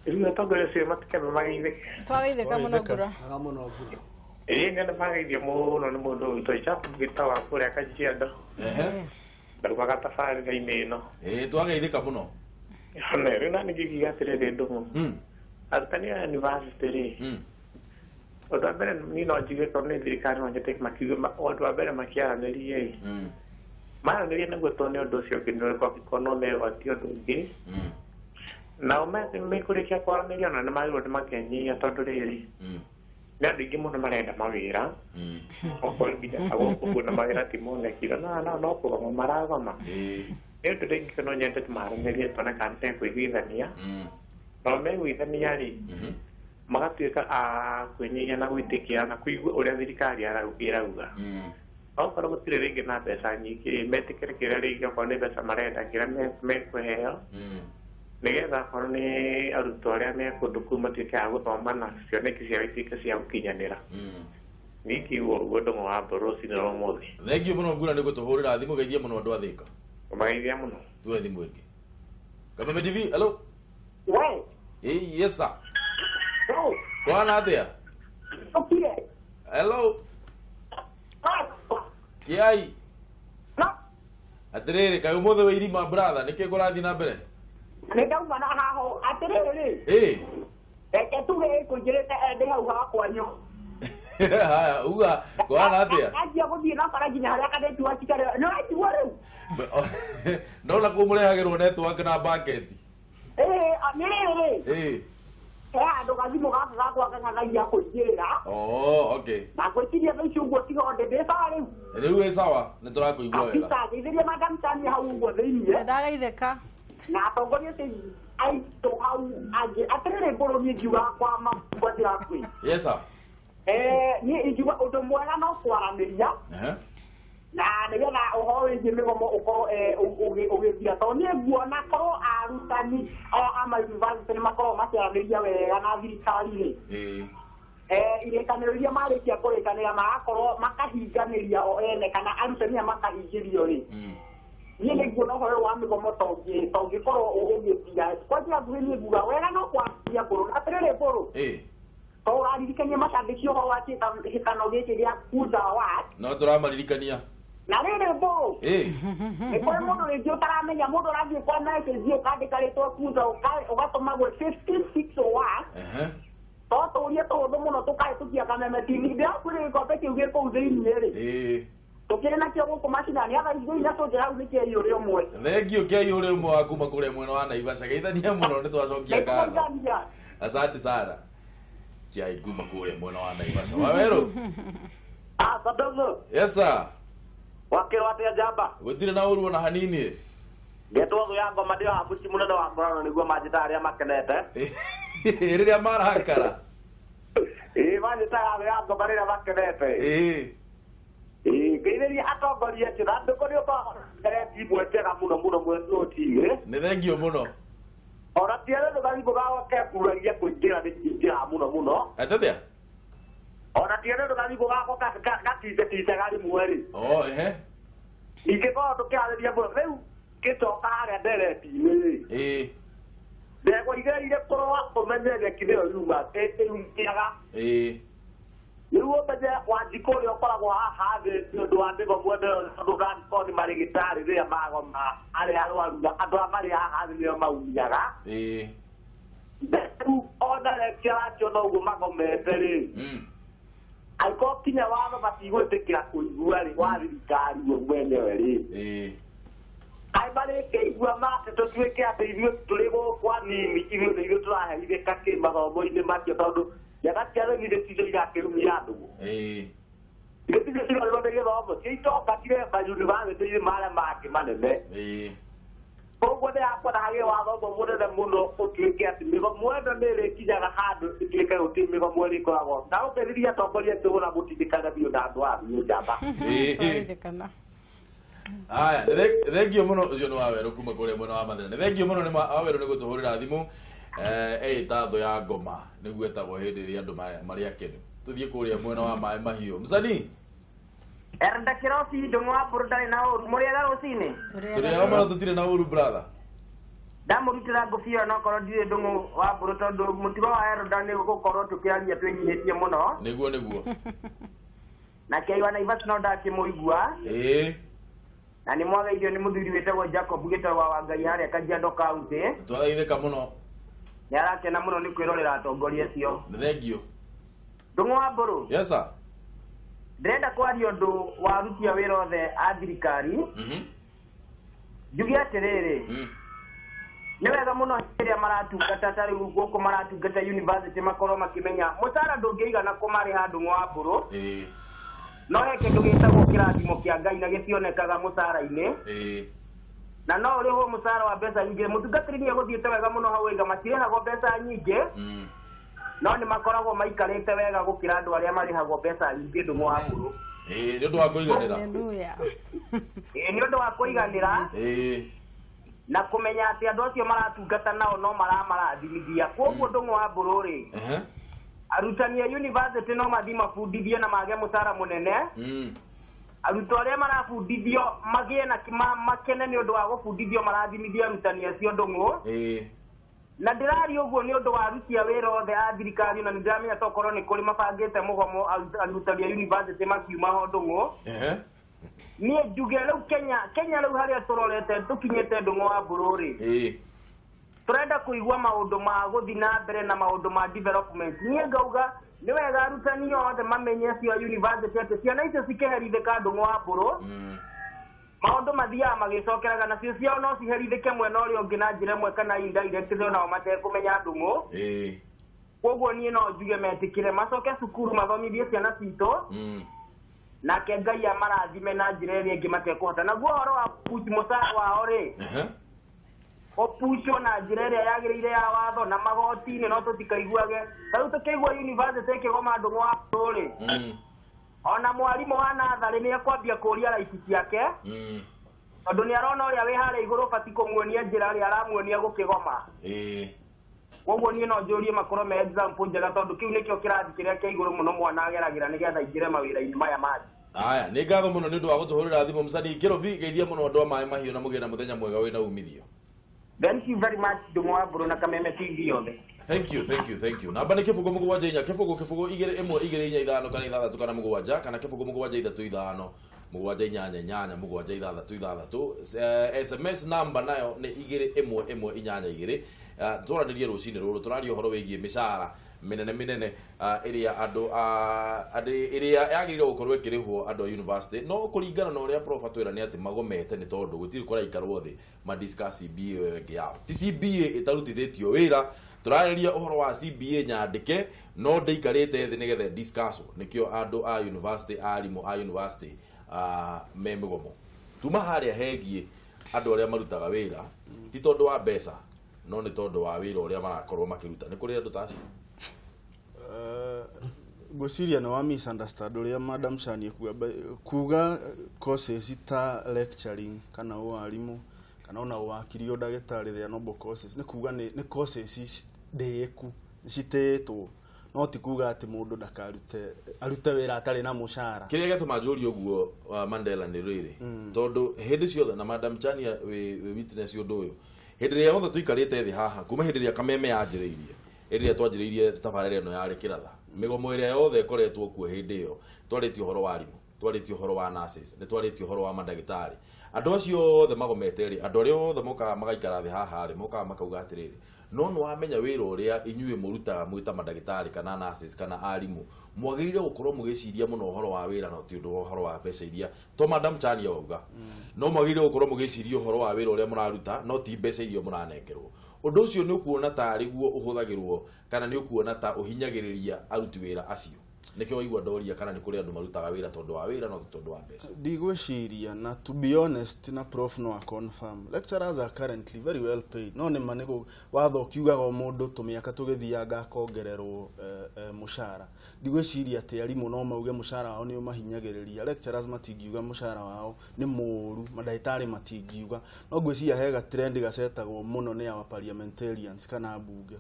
Rĩu atongoria acio matikembe mageithĩke. Twageithĩka mũno, ngura. Wega mũno, ngura. Ĩĩ, nĩ mageithio mũno nĩ mũndũ witũ Jacob Gĩta wa kũrĩa Kajiado. Ndarugaga tabarĩra-inĩ ĩno. Ĩ, twageithĩka mũno. Ona rĩu na ningĩ atĩrĩrĩ, ndũng'ũ. Arutani a university rĩ, ũndũ wa mbere niĩ no njuge tondũ nĩ thirikari no nyende makiuge ũndũ wa mbere makĩaranĩrie ĩ. Maranĩrie nĩguo tuone ũndũ ũcio ũngĩ nĩ ũrĩkũ angĩkorwo no megwatie ũndũ ũngĩ. Nao mekũrĩkia kwaranĩria ona nĩ magĩrĩirwo nĩ makenyihia tondũ rĩrĩ nĩ andũ aingĩ mũno marenda mawĩra, okorwo nginya gũkũ kuona mawĩra ti monekire no no no kũgoma maragoma. Nĩ ũndũ rĩngĩ no nyende tũmaranĩrie tuone kana nĩmekũiguithania. Nao meiguithania rĩ, magatuĩka a kwĩnyihia na gwĩtĩkĩra na kũigua ũrĩa thirikari ĩrauga. Okorwo gũtirĩ rĩngĩ na mbeca nyingĩ, metĩkĩre kĩrĩa rĩngĩ okorwo nĩ mbeca marenda kĩrĩa mekũheo, nĩgetha okorwo nĩ arutwo arĩa me kũndũ kũu matuĩke a gũthoma na cioneki ciao ituĩke cia gũkinyanĩra. Niĩ ũguo ndũng'ũ wa mbũrũ rũcinĩ rwa ũmũthĩ. Thengiũ mũno, ngura, nĩ gũtũhũrĩra thimũ. Geithie mũno andũ a Thĩka. Ũmageithia mũno. Tuwe thimũ ĩngĩ. Kameme TV, hello. We. Ĩ, yes sir. Hello. Kwana atĩa? Okire. Hello. Kiai. Atĩrĩrĩ, kaĩ ũmũthĩ wĩ irima, brother, nĩkĩ kũrathiĩ na mbere? Nĩ ndauma na haho atĩrĩrĩ. Reke tuge ĩkũnjĩrĩte ndĩ hau hakwanyu. Haya, uga kwana atĩa? Anjia gũthiĩ na bara nginya harĩa kadeti wa cikare nĩ ũraigua rĩu. Ndona kũu mũrehagĩrwo network na bucket. Ĩĩ, nĩ rĩrĩ. He handũ gathimũ gaka gakwa kang'ang'agia kũingĩrĩra. Oh, okay. Na ngwĩciria thaa ici ũguo tiga onde ndĩ sawa rĩu. Rĩu ĩ sawa, nĩ tũrakũigua wega. Kabisa, ngeithĩrie Madam Tania hau ũguo thĩiniĩ. Ndagaithĩka. Na atongoria acio aitũ hau angĩ. Atĩrĩrĩ, mbũrũ, niĩ ngiuga kwa mabuatĩra kwĩ. Yes sir. Niĩ ingiuga ũndũ mwega no kwaranĩria na nĩgetha ũhoro wĩgiĩ mĩgomo ũkorwo ũgĩthira, tondũ niĩ nguona korwo arutani aya a mayunivasĩtĩ nĩ makoragwo makĩaranĩria wega na thirikari rĩ, irĩkanĩro iria marĩkia kũrĩkanĩra magakorwo makahinganĩria o ene kana arutani aya makahingĩrio rĩ, niĩ nĩ nguona ũhoro ũyũ wa mĩgomo ta ũngĩkorwo ũgĩthira. Kwa njĩra nguhĩ, niĩ nguga wega no kwaranĩria, mbũrũ. Atĩrĩrĩ, mbũrũ, to ũraririkania macambĩki ũhoro wa kĩhĩtano gĩkĩ gĩa Kuza Award? No tũramaririkania. Na rĩrĩ, mbũrũ, nĩ kũrĩ mũndũ rĩngĩ ũtaramenya, mũndũ ũrathiĩ kwa message ũkandĩka rĩtwa Kuza ũgatũma gwĩ 15601. To tũrie tũhũthũ mũno tũkahĩtũkia Kameme TV. Ndĩrakwĩrĩ gĩkombe kĩu gĩ kũu thĩiniĩ rĩ, tũkĩrĩ nakĩo gũkũ macinani atha icio tũnjĩra hau nĩ kĩaiyũrĩ ũmwe. Thengiũ, kĩaiyũrĩ ũmwe wa kuma kũrĩa mwena wa Naivasha. Geithania mũno, nĩ twacokia ngatho. Nĩtũgeithania. Asante sana, kiai kuma kũrĩa mwena wa Naivasha. Wawerũ. Ah, Sadozo. Yes sir. Wakĩrwo atĩa, njamba? Gũtirĩ na ũru ona hanini. Ngetwo thũ ya ngoma ndĩ wa mũciĩ mũnene wa mũrano nĩguo manjĩtaga arĩa makenete. Rĩrĩa marakara. Ĩĩ, manjĩtaga thũ ya ngoma rĩrĩa makenete. Ĩĩ, ngeithĩria atongoria acio na ndũkũ nĩ ũkoragwo ndereti imwe njega mũno mũno mwena ũtigĩ. Nĩ thengiũ mũno. Ona ti arĩa gathimũ gakwa kekuragia kũingĩra nĩ kũingĩra mũno mũno. Atĩthĩa? Ona ti arĩa gathimũ gakwa gatindatindaga rĩmwe rĩ. Oh, ehe. Ingĩkorwo tũkĩarĩria mũno rĩu. Ngĩcoka harĩa ndereti-inĩ rĩ. Ndegwa igereire kũrũa ũmenye nyeki nĩyo yuma ĩrumĩaga. Rĩu ũmenye Wanjikũ ũrĩa ũkoragwo haha thĩ nĩ ũndũ wa mĩgomo ĩno tondũ ndangĩkorwo nĩ marĩgĩtarĩ rĩrĩa magoma arĩa arwaru na andũ arĩa marĩ haha thĩ nĩo maumiaga. Rĩu ona lecturer acio noguo magomete rĩ. Angĩkorwo kinya watho matigwĩtĩkĩra kũigua rĩ wa thirikari we mwenyewe rĩ. Kaĩ marĩkĩigua mate tũtuĩke atĩ ithuĩ tũrĩ gũkũ anini ithuĩ nĩ ithuĩ tũraherithĩka kĩmathomo-inĩ macio tondũ ciana cia rĩu nĩ ticio irakĩrumia andũ. Ithuĩ ticio cirorirwo nĩ gĩthomo cia itonga cirĩ mayunivasĩtĩ-inĩ marĩa mangĩ manene. Koguo nĩ hakwenda hagĩe watho ũmwe mũnene mũno ũtuĩke atĩ mĩgomo ĩno nĩ ĩrĩkinyaga handũ ĩtuĩke gũtirĩ mĩgomo ĩrĩkoragwo. Na ũkĩrĩria atongoria aitũ na gũtindĩkana biũ na andũ a biũ njamba. Aya, thengio muno ucio ni Waweru kuma kuria mwena wa Mathira. Nĩ thengio muno ni Waweru nĩ gũtũhũrĩra thimũ. Ĩta thũ ya ngoma nĩguo ĩtagwo hĩndĩ ĩrĩa andũ marĩ akenu. Tũthiĩ kũrĩa mwena wa Maĩ Mahiũ. Msanii. Erda Kirosi ndũng'ũ wa mbũrũ ndarĩ na ũru. Mũrĩega rũcinĩ? Tũrĩega mũno tũtirĩ na ũru brother. Ndamũrutĩra ngũbia ona okorwo ndirĩ ndũng'ũ wa mbũrũ tondũ mũtigo wa Erda nĩ gũkorwo tũkĩaria twĩnyihĩtie mũno. Nĩguo nĩguo. Na kĩaiwa Naivas no ndakĩmũigua. Na nĩ mwageithio nĩ mũthuri wĩtagwo Jacob Gĩtarũ wa Ngai harĩa Kajiado County. Twaraithĩka mũno. Nĩ arakena mũno nĩ kwĩrorera atongoria acio. Nĩ thengio. Ndũng'ũ wa mbũrũ. Yes sir. Ndĩrenda kwaria ũndũ wa aruti a wĩra othe a thirikari. Njuge atĩrĩrĩ, nĩ wega mũno rĩrĩa maratungata ta rĩu gũkũ maratungata university makorwo makĩmenya mũcara ndũngĩigana kũmarĩha Ndũng'ũ wa mbũrũ. No he kĩndũ gĩtagwo kĩrathimo kĩa Ngai na gĩtionekaga mũcara-inĩ. Na no ũrĩhwo mũcara wa mbeca nyingĩ. Mũtungatĩri nĩ egũthiĩte wega mũno hau oiga matirĩhagwo mbeca nyingĩ. No nĩ makoragwo maikarĩte wega gũkĩra andũ arĩa marĩhagwo mbeca nyingĩ Ndũng'ũ wa mbũrũ. Nĩ ũndũ wa kũiganĩra. Nĩ ũndũ wa kũiganĩra. Na kũmenya atĩ andũ acio maratungata nao no maramarathimithia. Koguo Ndũng'ũ wa mbũrũ rĩ, arutani a university no mathiĩ mabundithie na mage mũcara mũnene. Arutwo arĩa marabundithio magĩe na makene nĩ ũndũ wa gũbundithio marathimithia arutani acio Ndũng'ũ. Na ndĩraria ũguo nĩ ũndũ wa aruti a wĩra othe a thirikari na nĩ ndĩramenya tokorwo nĩ kũrĩ mabangĩte mũgomo arutani a university makiuma ho Ndũng'ũ. Niĩ njuge rĩu Kenya rĩu harĩa tũrorete tũkinyĩte Ndũng'ũ wa mbũrũ rĩ. Tũrenda kũigua maũndũ ma gũthiĩ na mbere na maũndũ ma development. Niĩ ngauga nĩ wega arutani othe mamenye acio a university atĩ ciana icio cikĩherithĩka Ndũng'ũ wa mbũrũ. Maũndũ mathiaga magĩcokeraga nacio ciao no ciherithĩke mwena ũrĩa ũngĩ na njĩra ĩmwe kana indirect onao matekũmenya Ndũng'ũ. Koguo niĩ no njuge metĩkĩre macoke cukuru mathomithie ciana citũ. Nake Ngai amarathime na njĩra ĩrĩa ĩngĩ matekũhota. Naguo ũhoro wa push mũcara wao rĩ, ũpucwo na njĩra ĩrĩa yagĩrĩire ya watho na magoti-inĩ no tũtikaiguage. Ta rĩu tũkĩigua university ĩkĩgoma Ndũng'ũ wa mbũrũ rĩ, ona mwarimũ wa natharĩ nĩ ekwambia kũũria raiti ciake. Tondũ nĩ arona ũrĩa wĩ harĩa igũrũ ũbatiĩ kũmuonia njĩra ĩrĩa aramuonia gũkĩgoma. Koguo niĩ no njũrie makorwo me example njega tondũ kĩu nĩkĩo kĩrathi kĩrĩa kĩa igũrũ mũno mwana ageragĩra nĩgetha aingĩre mawĩra-inĩ maya mangĩ. Aya, nĩ ngatho mũno nĩ ũndũ wa gũtũhũrĩra thimũ msanii Kĩrobi. Geithia mũno andũ a Maĩ Mahiũ na mũgĩe na mũthenya mwega wĩna umithio. Thank you very much Ndũng'ũ wa mbũrũ na Kameme TV yothe. Thank you, thank you, thank you. Namba nĩ 0 7 4 0 0 2 1 2 4 5 kana 6 kana 7 kana 0 7 3 5 7 8 8 7 6 6. SMS namba nayo nĩ 2 1 1 8 2. Twaranĩrie rũcinĩ rũrũ tũraria ũhoro wĩgiĩ mĩcara mĩnene mĩnene ĩrĩa andũ ĩrĩa yagĩrĩirwo gũkorwo ĩkĩrĩhwo andũ a university no kũringana na ũrĩa prof atwĩra nĩ atĩ magomete nĩ tondũ gũtirĩ kũraikarwo thĩ ma discuss CBA ĩyo ĩngĩ yao. Ti CBA ĩtarutithĩtio wĩra, tũrarĩria ũhoro wa CBA nyandĩke no ndĩikarĩte thĩ nĩgetha discuss nĩkĩo andũ a university arimũ a university me mĩgomo. Tuma harĩa hegiĩ andũ arĩa marutaga wĩra ti tondũ wa mbeca no nĩ tondũ wa wĩra ũrĩa marakorwo makĩruta. Nĩ kũrĩ andũ ta acio? Ngwĩciria nĩ wa misunderstand ũrĩa Madam Shani kuga courses ta lecturing kana ũarimũ kana ona ũwakiri ũndagĩtarĩ they are noble courses nĩ kuga nĩ courses ndĩĩku citĩĩtwo No ti kuga atĩ mũndũ ndakarute arute wĩra atarĩ na mũcara. Kĩrĩa gĩatũma njũrie ũguo Mandela nĩ rĩrĩ, tondũ hĩndĩ ciothe na Madam Chania wĩ witness ũndũ ũyũ, hĩndĩ ĩrĩa yothe tũikarĩte thĩ haha kuma hĩndĩ ĩrĩa Kameme yanjĩrĩirie, hĩndĩ ĩrĩa twanjĩrĩirie tabarĩra ĩno yarĩ kĩratha, mĩgomo ĩrĩa yothe ĩkoretwo kuo hĩndĩ ĩyo, twarĩtie ũhoro wa arimũ, twarĩtie ũhoro wa nurses, nĩ twarĩtie ũhoro wa mandagĩtarĩ. Andũ acio othe magomete rĩ, andũ arĩa othe mokaga magaikara thĩ haha rĩ, mokaga makauga atĩrĩrĩ, no nĩ wamenya wĩra ũrĩa inyuĩ mũrutaga mwĩ ta mandagĩtarĩ kana nurses kana arimũ, mwagĩrĩire gũkorwo mũgĩciria mũno ũhoro wa wĩra no ti ũndũ wa ũhoro wa mbeca iria to Madam Chania wauga. No mwagĩrĩire gũkorwo mũgĩciria ũhoro wa wĩra ũrĩa mũraruta no ti mbeca iria mũranengerwo. Ũndũ ũcio nĩ ũkuona ta arĩguo ũhũthagĩrwo kana nĩ ũkuona ta ũhinyagĩrĩria aruti wĩra acio? Nĩkĩo waigua ndoria kana nĩ kũrĩ andũ marutaga wĩra tondũ wa wĩra no ti tondũ wa mbeca. Ndigwĩciria, na to be honest na prof no a confirm, lecturers are currently very well paid. No nĩ ma nĩ watho ũkiugaga o mũndũ tũmĩaka tũgĩthianga akongererwo mũcara. Ndigwĩciria atĩ arimũ no mauge mũcara wao nĩ ũmahinyagĩrĩria. Lecturers matingiuga mũcara wao nĩ mũũru, mandagĩtarĩ matingiuga. No ngwĩciria he ga trend gacetagwo mũno nĩ our parliamentarians kana mbunge.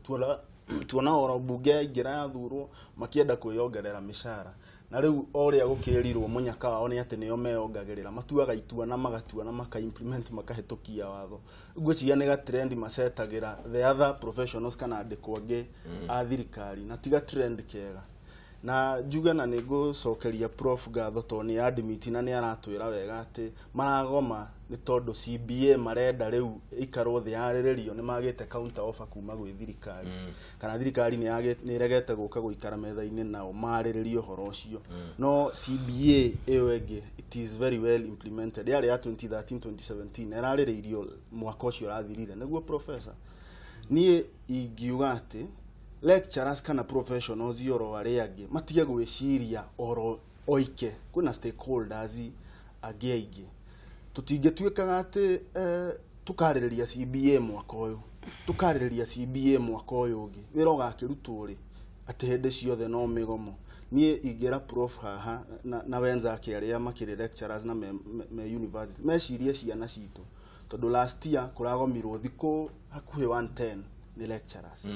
Tuona oro mbunge yaingĩra yathurwo makĩenda kwĩyongerera mĩcara, na rĩu o ũrĩa gũkĩrirwo mũnyaka wao nĩ atĩ nĩo meyongagĩrĩra, matuaga itua na magatua na maka implement makahĩtũkia watho. Ngwĩciria nĩ ga trend macetagĩra the other professionals kana andĩkwo angĩ a thirikari, na tiga trend kega. Na njuge na nĩ ngũcokeria prof ngatho tondũ nĩ admit na nĩ aratwĩra wega atĩ maragoma nĩ tondũ CBA marenda rĩu ikarwo thĩ yarĩrĩrio, nĩ magĩte counter offer kuma gwĩ thirikari, kana thirikari nĩ ĩregete gũka gũikara metha-inĩ nao marĩrĩrie ũhoro ũcio. No CBA ĩyo ĩngĩ it is very well implemented, yarĩ ya 2013 2017 ĩrarĩrĩirio mwaka ũcio ũrathirire. Nĩguo professor, niĩ ingiuga atĩ lecturers kana professionals oro arĩa angĩ matige gwĩciria oro oike, kwĩna stakeholders angĩ aingĩ. Tũtingĩtuĩkaga atĩ tũkarĩrĩria CBA mwaka ũyũ, tũkarĩrĩria CBA mwaka ũyũ ũngĩ, wĩra ũgakĩrutwo rĩ atĩ hĩndĩ ciothe no mĩgomo. Niĩ ingĩra prof haha na wenzake arĩa makĩrĩ lecturers na me university mecirie ciana citũ, tondũ last year kũragomirwo thikũ hakuhĩ 110 nĩ lecturers.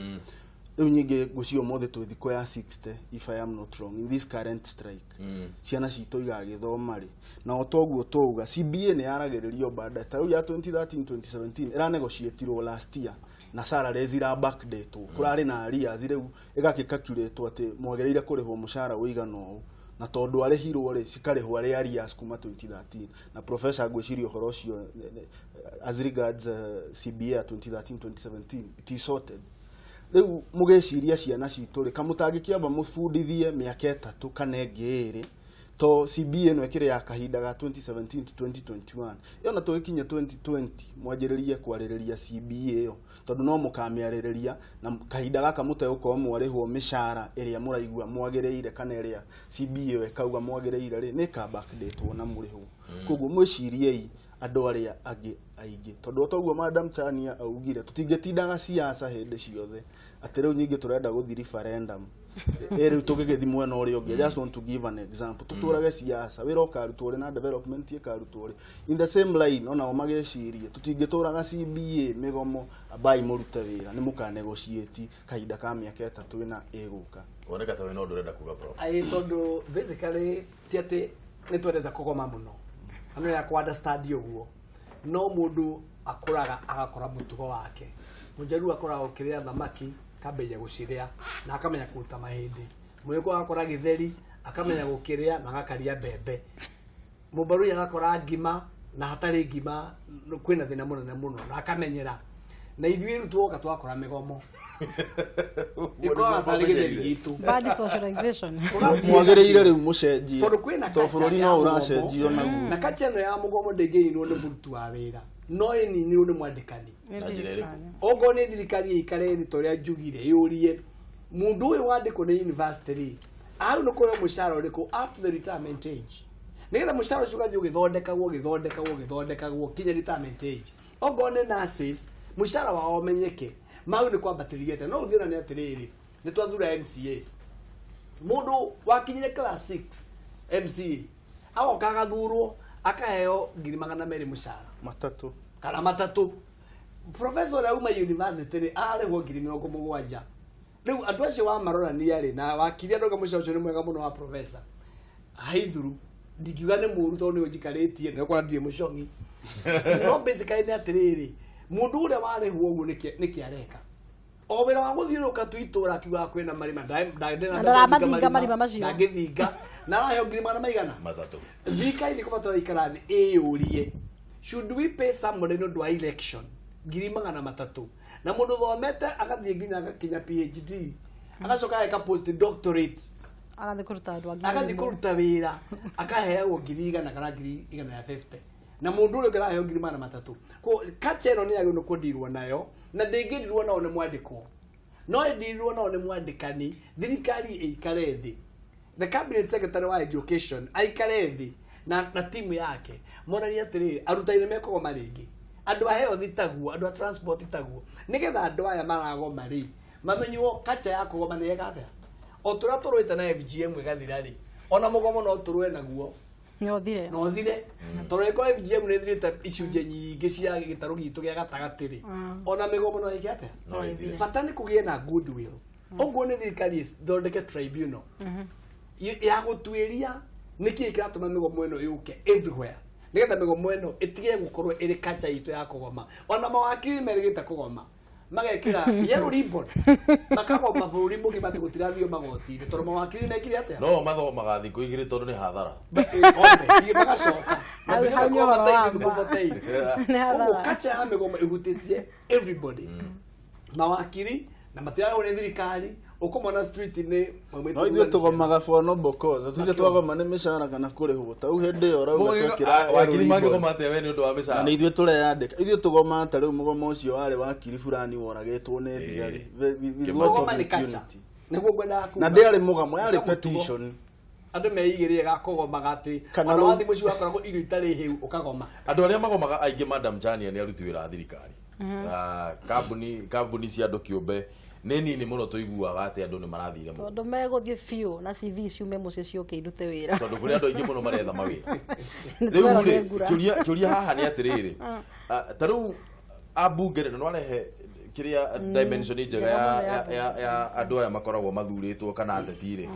Rĩu nyingĩ ngũcio ũmũthĩ twĩ thikũ ya 60 if I am not wrong in this current strike. Ciana citũ igagĩthoma rĩ, na o toguo twauga CBA nĩ yaragĩrĩrio baadaye, ta rĩu ya 2013 2017 ĩranegotiatirwo last year na salaries ira backdatewo, kũrarĩ na arrears rĩu ĩgakĩcalculatwo atĩ mwagĩrĩire kũrĩhwo mũcara ũigana ũũ, na tondũ arĩhirwo rĩ cikarĩhwo arĩ arrears kuma 2013. Na professor ngwĩciria ũhoro ũcio as regards CBA 2013 2017 it is sorted. Rĩu mũgĩciria ciana citũ rĩ, kamũtangĩkĩamba mũbundithie mĩaka 3 kana ĩngĩ 2, to CBA ĩno ĩkĩrĩ ya kahinda ga 2017 to 2021, ĩyo na tũgĩkinya 2020 mwanjĩrĩrie kwarĩrĩria CBA ĩyo, tondũ no mũkamĩarĩrĩria na kahinda gaka mũtegũkorwo mwarĩhwo mĩcara ĩrĩa mũraigua mwagĩrĩire kana ĩrĩa CBA ĩyo ĩkauga mwagĩrĩire rĩ, nĩ ĩka backdatwo na mũrĩhwo. Koguo mwĩciriei andũ arĩa angĩ aingĩ, tondũ o toguo Madam Chania augire tũtingĩtindaga siasa hĩndĩ ciothe atĩ rĩu nyingĩ tũrenda gũthiĩ referendum rĩu tũgĩgĩthiĩ mwena ũrĩa ũngĩ. Just want to give an example, tũtũrage siasa, wĩra ũkarutwo rĩ na development ĩkarutwo rĩ in the same line, onao magecirie tũtingĩtũraga CBA mĩgomo, ambai mũrute wĩra nĩ mũkanegotiate kahinda ka mĩaka 3 ĩna ĩgũka. Woneka ta wĩna ũndũ ũrenda kuga prof? Aĩ, tondũ basically ti atĩ nĩ twendete kũgoma mũno, na nĩ ya understand ũguo, no mũndũ akũraga agakora mũtugo wake. Mũnjaruo akũraga ũkĩrĩa thamaki akambĩrĩria gũcirĩa na akamenya kũruta mahĩndĩ. Mũgĩkũyũ agakora gĩtheri akamenya gũkĩrĩa na agakaria mbembe. Mũmbarui agakora ngima na hatarĩ ngima kwĩna thĩna mũnene mũno na akamenyera. Na ithuĩ rĩu tuoka twakora mĩgomo. Ĩkoragwo tarĩ gĩtheri gitũ. Bad socialization. Mwagĩrĩire rĩu mũcenjie, tondũ kwĩna to bũrũri no ũracenjio naguo. Na culture ĩno ya mũgomo ndĩngĩninwo nĩ mũruti wa wĩra, no ĩninirwo nĩ mwandĩkani. Okorwo nĩ thirikari ĩikare thĩ ta ũrĩa njugire yũrie mũndũ ũyũ wandĩkwo nĩ university rĩ, au nĩ kũheo mũcara ũrĩkũ up to the retirement age, nĩgetha mũcara ũcio ũgathiĩ ũgĩthondekagwo ũgĩthondekagwo ũgĩthondekagwo kinya retirement age. Okorwo nĩ nurses, mũcara wao ũmenyeke, mau nĩ kwambatĩria atĩa. No ũthĩna nĩ atĩrĩrĩ, nĩ twathura MCAs, mũndũ wakinyire class 6 MCA agoka agathurwo akaheo 200,000 mũcara matatũ kana matatũ. Professor ũrĩa uma university rĩ ararĩhwo 70,000. Rĩu andũ acio wamarorania rĩ na wakiri andũ mũciĩ ũcio nĩ mwega mũno wa professor Haithuru ndingiuga nĩ mũru tondũ nĩ ũnjikarĩtie nĩ ũkora ndirĩ mũcong'i no basically nĩ atĩrĩrĩ mũndũ ũrĩa warĩhwo ũguo nĩkĩ areka o wĩra wa gũthiũrũrũka tu itũra akiugaga kwĩna marima ndaramathinga marima macio ndangĩthinga na araheo ngiri magana maigana matatũ. Thirikari nĩ kũbatara ikara thĩ ĩyũrie should we pay somebody nĩ ũndũ wa election ngiri magana matatũ na mũndũ thomete agathiĩ nginya agakinya PhD agacoka ageka post doctorate agathiĩ kũruta andũ angĩ agathiĩ kũruta wĩra akaheagwo ngiri igana kana ngiri igana ya 50 na mũndũ ũrĩa ũngĩ araheo ngiri magana matatũ. Koguo culture ĩno nĩ yagĩrĩirwo nĩ kũndirwo nayo na ndĩngĩndirwo nao nĩ mwandĩkwo no ĩndirwo nao nĩ mwandĩkani. Thirikari ĩikare thĩ, the cabinet secretary wa education aikare thĩ na timu yake monanie atĩrĩrĩ arutani nĩ mekũgoma rĩngĩ, andũ a health taguo, andũ a transport taguo, nĩgetha andũ aya maragoma rĩ mamenywo culture ya kũgoma nĩ ĩga atĩa. O tũrĩa tũrũĩte na FGM ĩgathira rĩ ona mũgomo no tũrũe naguo no ũthire tondũ ĩkorwo FGM nĩ ĩthirĩte icunjĩ nyingĩ cia gĩtarũ gitũ gĩa gatagatĩ rĩ ona mĩgomo no ĩke atĩa. Bata nĩ kũgĩe na goodwill. Ũguo nĩ thirikari ĩthondeke tribunal ya gũtuĩria nĩkĩĩ kĩratũma mĩgomo ĩno yũke everywhere nĩgetha mĩgomo ĩno ĩtige gũkorwo ĩrĩ culture itũ ya kũgoma. Ona mawakiri merĩgĩte kũgoma magekĩra yellow ribbon makagoma bũrũri mũgima atĩ gũtirathio magoti-inĩ tondũ mawakiri mekire atĩa no mathomaga thikũ igĩrĩ tondũ nĩ hathara magacoka koguo culture ya mĩgomo ĩhutĩtie everybody mawakiri na matirarĩhwo nĩ thirikari ũkũmona street-inĩ. No ithuĩ tũgomaga for noble cause, ithuĩ twagoma nĩ mĩcara kana kũrĩhwo ta rĩu hĩndĩ ĩyo ũrauga twekĩra wakiri mangĩgoma atĩa we nĩ ũndũ wa mĩcara na ithuĩ tũreyandĩka ithuĩ tũgomaga ta rĩu mũgomo ũcio warĩ wakiri fulani woragĩtwo nĩ thigari. Mũgoma nĩ culture nĩguo ngwendaga kuga na ndĩarĩ mũgamo yarĩ petition andũ meigĩrĩre gakũgomaga atĩ ona wathiĩ mũciĩ wakoragwo irio itarĩ hĩu ũkagoma. Andũ arĩa magomaga aingĩ Madam Chania nĩ aruti wĩra a thirikari kambuni cia andũ kĩũmbe nĩ nini mũno tũiguaga atĩ andũ nĩ marathire mũno tondũ megũthiĩ biũ na CV ciume mũciĩ ciũke irute wĩra tondũ kũrĩ andũ aingĩ mũno maretha mawĩra. Rĩu rĩ kĩũria haha nĩ atĩrĩrĩ ta rĩu ambunge rĩ no arehe kĩrĩa dimension njega ya andũ aya makoragwo mathurĩtwo kana ateti rĩ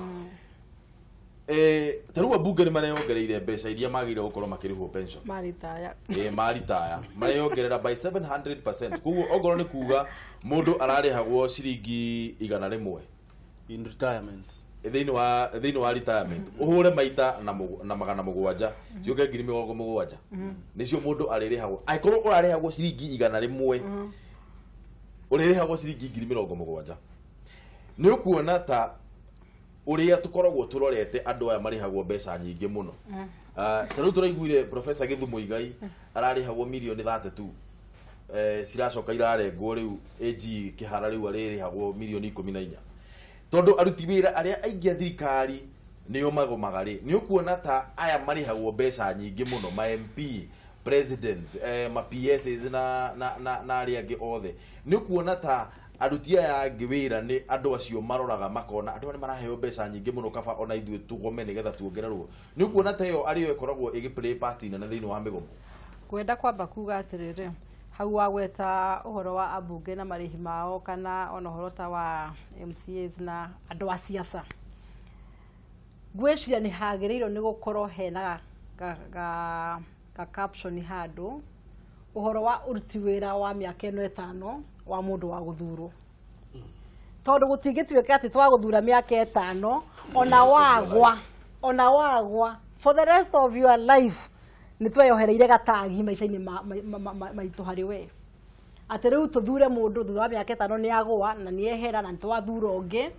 ta rĩu ambunge nĩ mareyongereire mbeca iria magĩrĩire gũkorwo makĩrĩhwo pension maritaya maritaya mareyongerera by 700%. Koguo ongorwo nĩ kuga mũndũ ararĩhagwo ciringi 100 in retirement thĩinĩ wa retirement ũhũre maita na magana mũgwanja ciũke ngiri mĩrongo mũgwanja nĩcio mũndũ arĩrĩhagwo. Angĩkorwo ũrarĩhagwo ciringi 100 ũrĩrĩhagwo ciringi ngiri mĩrongo mũgwanja nĩ ũkuona ta ũrĩa tũkoragwo tũrorete andũ aya marĩhagwo mbeca nyingĩ mũno. Ta rĩu tũraiguire Professor Githu Muigai ararĩhagwo mirioni 32 ciracoka irarengwo rĩu AG Kĩhara rĩu arĩrĩhagwo mirioni 14 tondũ aruti wĩra arĩa aingĩ a thirikari nĩo magomaga rĩ nĩ ũkuona ta aya marĩhagwo mbeca nyingĩ mũno ma MP president ma PSs na arĩa angĩ othe nĩ ũkuona ta aruti aya angĩ wĩra nĩ andũ acio maroraga makona andũ aya nĩ maraheo mbeca nyingĩ mũno kaba ona ithuĩ tũgome nĩgetha tuongererwo. Nĩ ũkuona ta ĩyo arĩyo ĩkoragwo ĩgĩ play part nene thĩinĩ wa mĩgomo. Kwenda kwamba kuga atĩrĩrĩ hau wagweta ũhoro wa ambunge na marĩhi mao kana ona ũhoro ta wa MCAs na andũ a siasa ngwĩciria nĩ hagĩrĩirwo nĩ gũkorwo hena ga caption handũ ũhoro wa ũruti wĩra wa mĩaka ĩno ĩtano wa mũndũ wa gũthurwo tondũ gũtingĩtuĩka atĩ twagũthura mĩaka ĩtano ona wagwa for the rest of your life nĩ tweyohereire gatagi maica-inĩ maitũ harĩ we atĩ rĩu tũthure mũndũ thutha wa mĩaka ĩtano nĩ agũa na nĩ ehera na nĩ twathura ũngĩ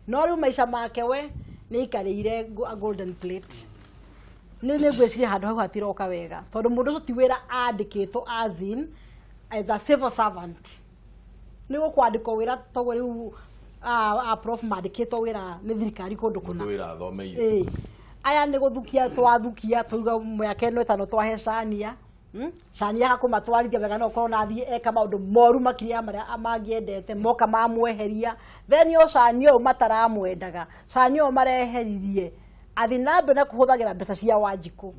no rĩu maica make we nĩ aikarĩire golden plate. Nĩ ngwĩciria handũ hau hatiroka wega tondũ mũndũ ũcio ti wĩra andĩkĩtwo as in as a civil servant nĩ gũkwandĩkwo wĩra toguo rĩu a prof mandĩkĩtwo wĩra nĩ thirikari kũndũ kũna wĩra athomeire aya nĩ gũthukia twathukia tuiga mĩaka ĩno ĩtano twahe Shania Shania hakũmatwarithia wega no ũkorwo nathiĩ eka maũndũ moru makĩria ya marĩa mangĩendete moka mamweheria then o Shania ũyũ mataramwendaga Shania ũyũ mareheririe athi na mbere na kũhũthagĩra mbeca cia Wanjikũ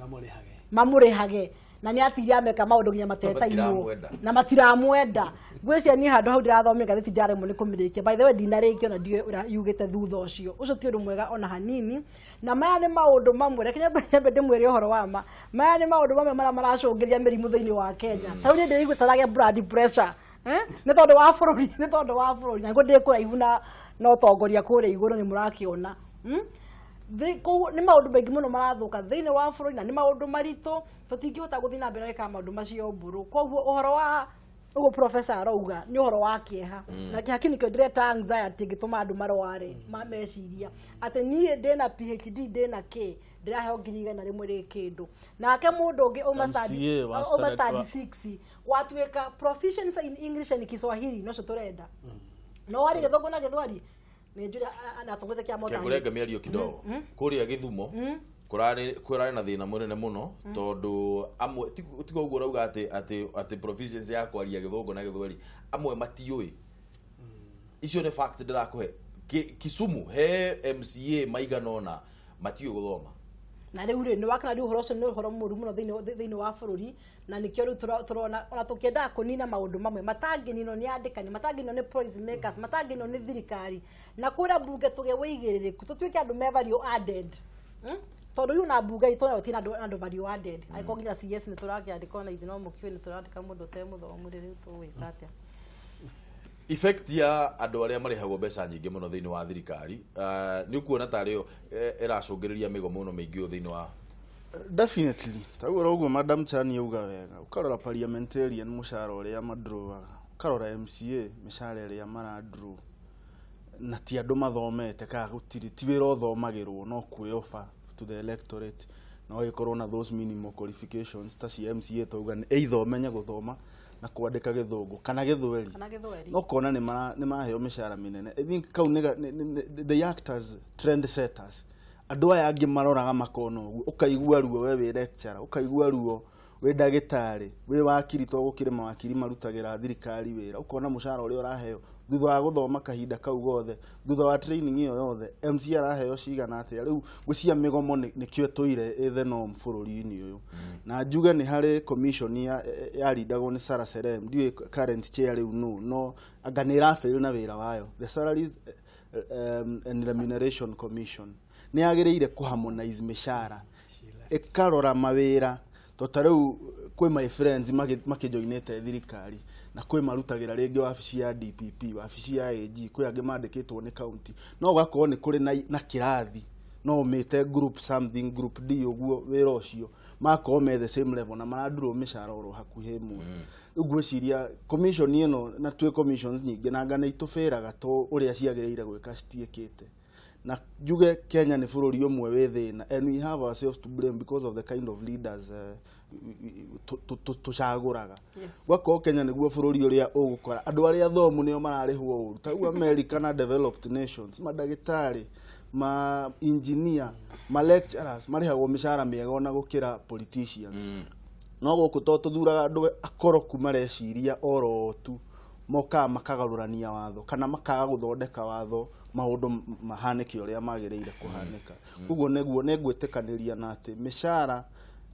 mamũrĩhage Na nĩ atigire ameka maũndũ nginya matetainwo na matiramwenda. Ngwĩciria niĩ handũ hau ndĩrathomire ngathĩti ndaremwo nĩ kũmĩrĩkia. By the way ndinarĩkia ona ndiũĩ ũrĩa yugĩte thutha ũcio. Ũcio ti ũndũ mwega ona hanini. Na maya nĩ maũndũ mamwe, reke nyambe ndĩmwĩre ũhoro wa ma. Maya nĩ maũndũ mamwe marĩa maracũngĩrĩria mĩrimũ thĩinĩ wa Kenya. Ta rĩu niĩ ndĩraigua ta ndagĩa blood pressure. Nĩ tondũ wa bũrũri, nĩ tondũ wa bũrũri. Na nĩguo ndĩ kũraihu na ũtongoria kũrĩa igũrũ nĩ mũrakĩona. Koguo nĩ maũndũ maingĩ mũno marathũka thĩinĩ wa bũrũri na nĩ maũndũ maritũ, tũtingĩhota gũthiĩ na mbere gwĩka maũndũ macio mbũrũ. Koguo ũhoro wa ũguo professor arauga nĩ ũhoro wa kĩeha. Na kĩeha kĩu nĩkĩo ndĩreta anxiety ĩngĩtũma andũ marware ma meciria. Atĩ niĩ ndĩna PhD ndĩna kĩ, ndĩraheo 100,000 rĩ kĩndũ. Nake mũndũ ũngĩ uma study 6 watuĩka proficiency in English and Kiswahili nocio tũrenda. No warĩ Gĩthũngũ na Gĩthweri nĩ njũria anatongoria kĩa motani. Kĩngũrenga mĩario kidogo. Kũrĩa Gĩthumo kũrarĩ na thĩna mũnene mũno tondũ amwe tiga ũguo ũrauga atĩ proficiency ya kwaria Gĩthũngũ na Gĩthweri amwe matiũĩ. Icio nĩ facts ndĩrakũhe. Kisumu he MCA maigana ũna matiũĩ gũthoma. Na rĩu rĩ nĩ wakana rĩu ũhoro ũcio nĩ ũhoro mũũru mũno thĩinĩ wa bũrũri na nĩkĩo rĩu tũrona ona tũkĩendaga kũnina maũndũ mamwe matangĩninwo nĩ andĩkani, matangĩninwo nĩ policy makers, matangĩninwo nĩ thirikari. Na kũrĩa mbunge tũgĩe ũigĩrĩrĩku tũtuĩke andũ me value added. Tondũ rĩu na mbunge itũ nayo tina andũ value added. Angĩkorwo nginya CS nĩ tũrakĩandĩka ona ithuĩ no mũkiũĩ nĩ tũrandĩka mũndũ ũtarĩ mũthomu rĩ, rĩu tũgwĩka atĩa? Effect ya andũ arĩa marĩhagwo mbeca nyingĩ mũno thĩinĩ wa thirikari nĩ ũkuona tarĩ yo ĩracũngĩrĩria mĩgomo mũno mĩingĩ ũyũ thĩinĩ wa Definitely. Taguo ũguo Madam Chani auga wega. Ũkarora parliamentarian mũcara ũrĩa madrawaga, ũkarora MCA mĩcara ĩrĩa maradraw, na ti andũ mathomete kana gũtirĩ ti wĩra ũthomagĩrwo no kwĩofa to the electorate na ũgĩkorwo na those minimal qualifications ta cia MCA tauga nĩ either ũmenye gũthoma na kwandĩka Gĩthũngũ kana Gĩthweri no kona nĩ maheo mĩcara mĩnene. I think kau nĩ they act as trend setters. Andũ aya angĩ maroraga makona ũguo, ũkaigua ruo we wĩ lecturer, ũkaigua ruo wĩ ndagĩtarĩ, wĩ wakiri, to gũkĩrĩ mawakiri marutagĩra thirikari wĩra, ũkona mũcara ũrĩa ũraheo thutha wa gũthoma kahinda kau gothe, thutha wa training ĩyo yothe, MC araheo cigana atĩa. Rĩu gwĩcia mĩgomo nĩkĩo ĩtũire ĩ the norm bũrũri-inĩ ũyũ. Na njuge nĩ harĩ commission yarindagwo nĩ Sarah Serem, ndiũĩ current chair rĩu nũ, no anga nĩ ĩrafail na wĩra wayo. The Salaries and Remuneration Commission nĩ yagĩrĩire kũharmonize mĩcara, ĩkarora mawĩra. To ta rĩu kwĩ my friends makĩjoinĩte thirikari na kwĩ marutagĩra rĩngĩ wabici ya DPP, wabici ya AG, kwĩ angĩ mandĩkĩtwo nĩ county, no ũgakorwo nĩ kũrĩ na kĩrathi no ũmĩte group something group D ũguo wĩra ũcio makorwo me the same level na marandurwo mĩcara oro hakuhĩ ĩmwe. Rĩu ngwĩciria commission ĩno na twĩ commissions nyingĩ na anga nĩ itũbĩraga to ũrĩa ciagĩrĩire gwĩka citiĩkĩte. Na njuge Kenya nĩ bũrũri ũmwe wĩ thĩna and we have ourselves to blame because of the kind of leaders tũcagũraga. Gwakorwo Kenya nĩguo bũrũri ũrĩa ũgũkora andũ arĩa athomu nĩo mararĩhwo ũru. Ta rĩu America na developed nations, mandagĩtarĩ, ma engineer, ma lecturers marĩhagwo mĩcara mĩega ona gũkĩra politicians. No gũkũ to tũthuraga andũ akoroku mareciria oro tu mokaga makagarũrania watho kana makaga gũthondeka watho maũndũ mahanĩke ũrĩa magĩrĩire kũhanĩka. Koguo nĩguo nĩngwĩtĩkanĩria na atĩ mĩcara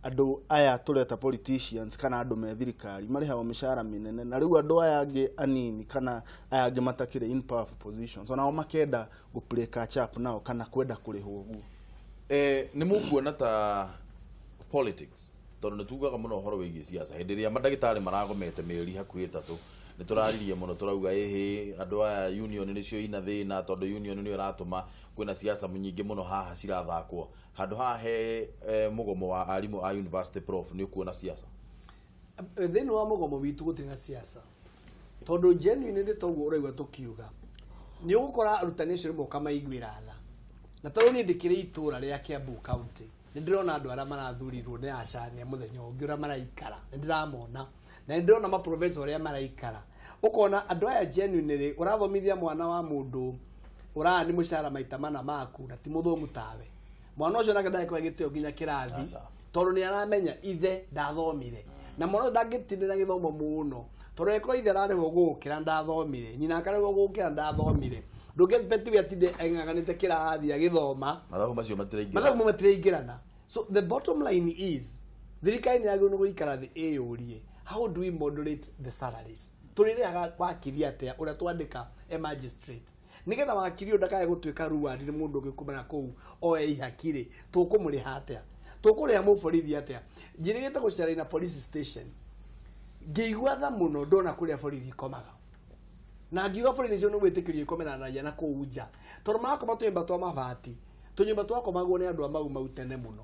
andũ aya tũreta politicians kana andũ me thirikari marĩhagwo mĩcara mĩnene, na rĩu andũ aya angĩ anini kana aya angĩ matakĩrĩ in powerful positions onao makenda gũ play catch up nao kana kwenda kũrĩhwo ũguo. Nĩ mũkuona ta politics tondũ nĩ tugaga mũno ũhoro wĩgiĩ siasa hĩndĩ ĩrĩa mandagĩtarĩ maragomete mĩeri hakuhĩ 3 nĩ tũraririe mũno tũrauga ĩhĩ andũ aya union nĩcio ina thĩna tondũ union nĩyo ĩratũma kwĩna siasa nyingĩ mũno haha cirathakwo. Handũ haha he mũgomo wa arimũ a university prof nĩ ũkuona siasa thĩinĩ wa mũgomo witũ gũtirĩ na siasa tondũ genuine nĩ toguo ũraigua tũkiuga nĩ ũgũkora arutani acio rĩmwe ũkamaiguĩra tha. Na tondũ niĩ ndĩkĩrĩ itũra rĩa Kiambu County nĩ ndĩrona andũ arĩa marathurirwo nĩ acania mũthenya ũngĩ ũrĩa maraikara, nĩ ndĩramona na nĩ ndĩrona maprofessor ũrĩa maraikara. Ũkona andũ aya genuine rĩ, ũrathomithia mwana wa mũndũ ũraa nĩ mũcara maita mana maku na ti mũthomu tawe. Mwana ũcio nake ndagĩkorwo agĩtĩo nginya kĩrathi tondũ nĩ aramenya ithe ndathomire, na mwana ũcio ndangĩtindĩra gĩthomo mũno tondũ angĩkorwo ithe ararĩhwo gũkĩra ndathomire, nyina akarĩhwo gũkĩra ndathomire, ndũngĩ expect we atinde eng'ang'anĩte kĩrathi agĩthoma. Mathabu macio matiraingĩrana. Mathabu matiraingĩrana. So the bottom line is Thirikari nĩ yagĩrĩirwo nĩ gũikara thĩ ĩyũrie, how do we moderate the salaries? Tũrĩrĩhaga wakiri atĩa ũrĩa twandĩka e magistrate, nĩgetha wakiri ũyũ ndakae gũtuĩka ruwandi nĩ mũndũ ũngĩ kuma na kũu oe ihaki rĩ, tũkũmũrĩha atĩa? Tũkũrĩha mũborithi atĩa? Njĩrĩgĩte gũcera na police station, ngĩigua tha mũno ndona kũrĩa borithi ikomaga, na ngiuga borithi icio nĩ gwĩtĩkĩrio ikomera raia na kũu nja, tondũ marakoma tũnyũmba twa mabati, tũnyũmba twakomagwo nĩ andũ a Mau Mau tene mũno,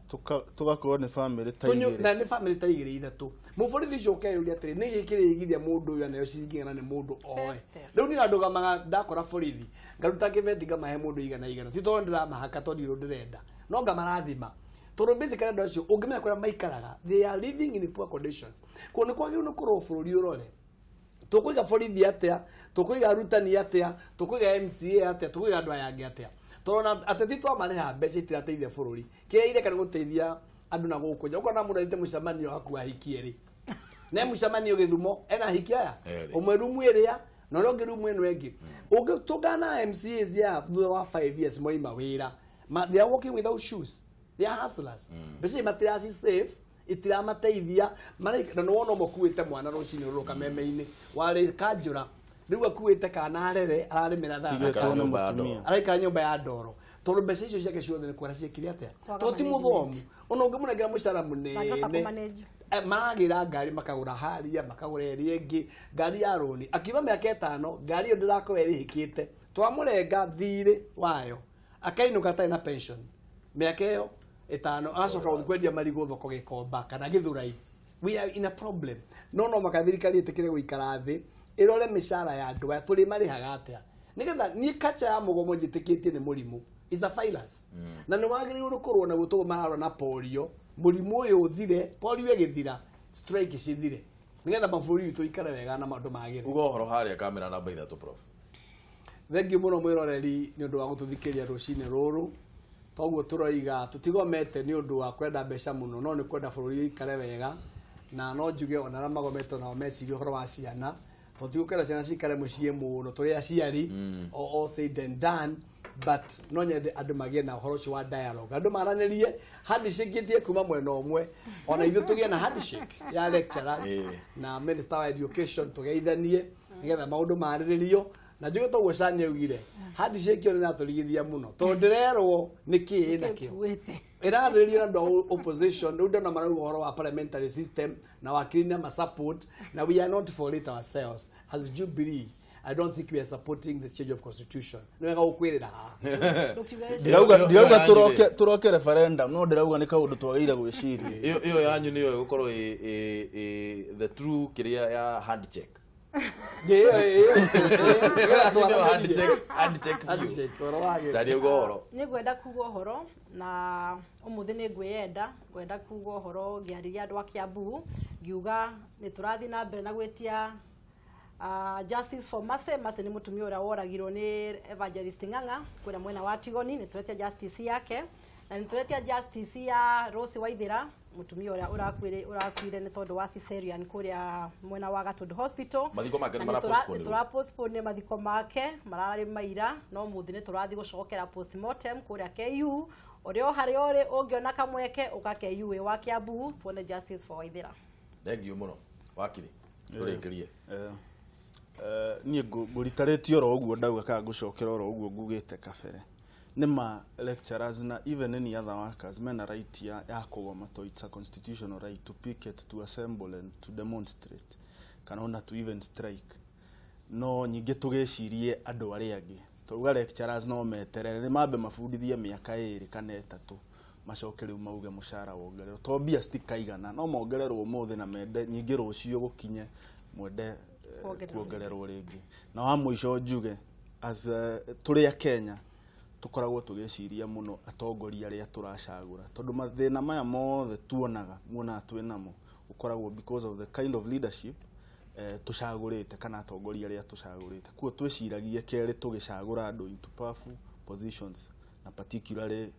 Tũgakorwo nĩ bamĩrĩ ta igĩrĩ. Na nĩ bamĩrĩ ta igĩrĩ ithatũ. Mũborithi ũcio ũkeyũria atĩrĩ, nĩ gĩkĩ kĩrĩgithia mũndũ ũyũ aneo ciringi igana nĩ mũndũ oe. Rĩu niĩ ndũgamaga ndakora borithi ngaruta kĩbeti ngamahe mũndũ igana igana, ti tondũ ndĩramahaka, tondũ ndirĩ ndĩrenda, no ngamarathima, tondũ basically andũ acio ũngĩmenya kũrĩa maikaraga, they are living in poor conditions. Kuo nĩ kwagĩrĩirwo nĩ kũrorwo bũrũri ũrore, tũkũiga borithi atĩa, tũkũiga arutani atĩa, tũkũiga MCA atĩa, tũkũiga andũ aya angĩ atĩa, tondũ ona ateti twamarĩha mbeca itirateithia bũrũri. Kĩrĩa ireka nĩ gũteithia andũ na gũkũ nja. Ũkona mũndũ athiĩte mũcemanio hakuhĩ ahikie rĩ, ne mũcemanio Gĩthumo ena ahiki aya ũmwe rumu ĩrĩa na ũrĩa ũngĩ rumu ĩno ĩngĩ. Ũngĩtũngana na MCAs ya thutha wa 5 years moima wĩra, they are walking without shoes, they are hustlers. Mbeca matiraci save, itiramateithia na nĩ wona ũmwe ũkuĩte mwana rũcinĩ rũrũ kameme-inĩ warĩ kanjũra, rĩu akuĩte kana arere ararĩmĩra Tigĩtwo nĩ mũtumia. Araikara nyũmba ya ndoro, tondũ mbeca icio ciake ciothe nĩ kwara ciekire atĩa, tondũ ti mũthomu. Ona ũngĩmũnengera mũcara mũnene, maragĩra ngari makagũra haria, makagũra ĩrĩa ĩngĩ ngari ya rũni, akiuma mĩaka ĩtano ngari ĩyo ndĩrakorwo ĩrĩhĩkĩte, twamũrenga thirĩ wayo akainũka atarĩ na pension mĩaka ĩyo ĩtano, agacoka gũthiĩ kwendia marigũ thoko Gĩkomba kana Gĩthũrai. We are in a problem. No maka thirikari ĩtĩkĩre gũikara thĩ ĩrore mĩcara ya andũ aya tũrĩmarĩhaga atĩa, nĩgetha niĩ kacha ya mũgomo njĩtĩkĩtie nĩ mũrimũ, is a virus, na nĩ wagĩrĩirwo nĩ kũrũa naguo tondũ mararũa na polio. Mũrimũ ũyũ ũthire, polio ĩgĩthira, strike cithire, nĩgetha mabũrũri witũ ikare wega na maũndũ magĩre. Uga ũhoro harĩa kamera namba 3 prof. Thengiũ mũno mwĩroreri nĩ ũndũ wa gũtũthikĩrĩria rũcinĩ rũrũ. Toguo tũroiga tũtigomete nĩ ũndũ wa kwenda mbeca mũno, no nĩ kwenda bũrũri ũikare wega, na no njuge ona arĩa magomete nao mecirie ũhoro wa ciana, tondũ tigũkenda ciana cikare mũciĩ mũno, tũrĩ aciari, all said and done, but no nyende andũ magĩe na ũhoro ũcio wa dialogue, andũ maranĩrie, handshake ĩtige kuma mwena ũmwe, ona ithuĩ tũgĩe na handshake ya lecturers na minister wa education, tũgeithanie nĩgetha maũndũ marĩrĩrio. Na njuge toguo Shani augire, handshake ĩyo nĩ ĩratũrigithia mũno, tondũ ndĩrerwo nĩ kĩĩ ĩnakĩo, ĩrarĩrĩrio na andũ a opposition. Rĩu ndona marauga ũhoro wa parliamentary system na wakiri na masupport, na we are not for it ourselves as Jubilee. I don't think we are supporting the change of constitution. Nĩ wega gũkwĩrĩra haha. Ndirauga tũroke referendum, no ndĩrauga nĩ kaũndũ twagĩrĩire gwĩciria. Ĩyo yanyu nĩyo ĩgũkorwo the true kĩrĩa ya handshake. Nĩ ngwenda kuga ũhoro na ũmũthĩ nĩ ngwĩyenda, ngwenda kuga ũhoro ngĩarĩria andũ a Kiambu, ngiuga nĩ tũrathiĩ na mbere na gwĩtia justice for Mercy. Mercy nĩ mũtumia ũrĩa woragirwo nĩ Evangelist Ng'ang'a kũrĩa mwena wa Tigoni, nĩ tũretia justice yake, na nĩ tũretia justice ya Rose Waithera, mũtumia ũrĩa ũrakuire nĩ tondũ wa cesarean kũrĩa mwena wa Gatundu Hospital. Mathiko make nĩ marapostpone. Tũrapostpone mathiko make mararĩ maira, no mũthĩ nĩ tũrathiĩ gũcokera postmortem kũrĩa KU, ũrĩa o harĩa ũrĩ ũngĩona kamweke ũka KU wĩ wa Kiambu tuone justice for Waithera. Thengiũ mũno wakiri, tũrĩkĩrie. Niĩ ngũritarĩtie oro ũguo ndauga kana ngũcokera oro ũguo ngugĩte kabere, nĩ ma lecturers na even any other workers mena right ya kũgoma, to it's a constitutional right to picket, to assemble and to demonstrate, kana ona to even strike. No nyingĩ tũgĩcirie andũ arĩa angĩ, tauga lecturers no meterere nĩ mambe mabundithie mĩaka 2 kana 3 macoke rĩu mauge mũcara wongererwo, to mbia citikaigana, no mongererwo ũmũthĩ na mende nyingĩ rũciũ gũkinye mwende kuongererwo rĩngĩ. Na wa mũico njuge as tũrĩ a Kenya tũkoragwo tũgĩciria mũno atongoria arĩa tũracagũra, tondũ mathĩna maya mothe tuonaga muonaga twĩ namo ũkoragwo because of the kind of leadership tũcagũrĩte kana atongoria arĩa tũcagũrĩte. Kuo twĩciragie kerĩ tũgĩcagũra andũ into powerful positions na particularly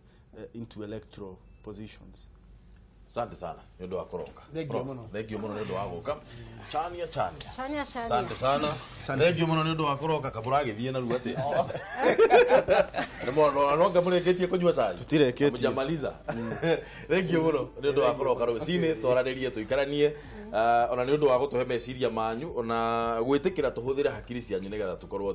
into electoral positions. Asante sana nĩ ũndũ wa kũroka. Thank you mũno. Thank you mũno nĩ ũndũ wa gũka. Chania chania. Chania chania. Asante sana. Thank you mũno nĩ ũndũ wa kũroka kabũra agĩthiĩ narua atĩa. Nĩ mũno no ngamũrĩkĩtie kũnyua cai. Tũtirĩkĩtie. Mũjamaliza. Thank you mũno nĩ ũndũ wa kũroka rũcinĩ twaranĩrie tũikaranie ona nĩ ũndũ wa gũtũhe meciria manyu ona gwĩtĩkĩra tũhũthĩre hakiri cianyu nĩgetha tũkorwo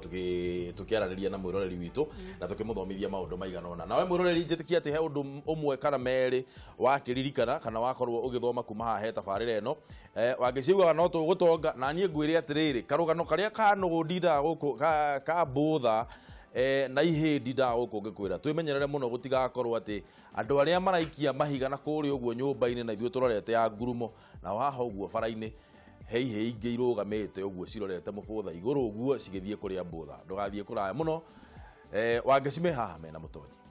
tũkĩaranĩria na mwĩroreri witũ na tũkĩmũthomithia maũndũ maigana ũna. Nawe mwĩroreri njĩtĩkia atĩ he ũndũ ũmwe kana merĩ wakĩririkana kana wakorwo ũgĩthoma kuma haha he tabarĩra ĩno. Wangĩciugaga no tũgũtonga na niĩ ngwĩre atĩrĩrĩ karũgano karĩa ka nũgũ ndindaga gũkũ ka mbũtha na ihĩ ndindaga gũkũ ngĩkwĩra twĩmenyerere mũno gũtigakorwo atĩ andũ arĩa maraikia mahiga na kũrĩa ũguo nyũmba-inĩ na ithuĩ tũrorete ya ngurumo na haha ũguo bara-inĩ he ihĩ ingĩ irũgamĩte ũguo cirorete mũbũtha igũrũ ũguo cigĩthiĩ kũrĩa mbũtha. Ndũgathiĩ kũraya mũno. Wangeci me haha mena mũtonyi.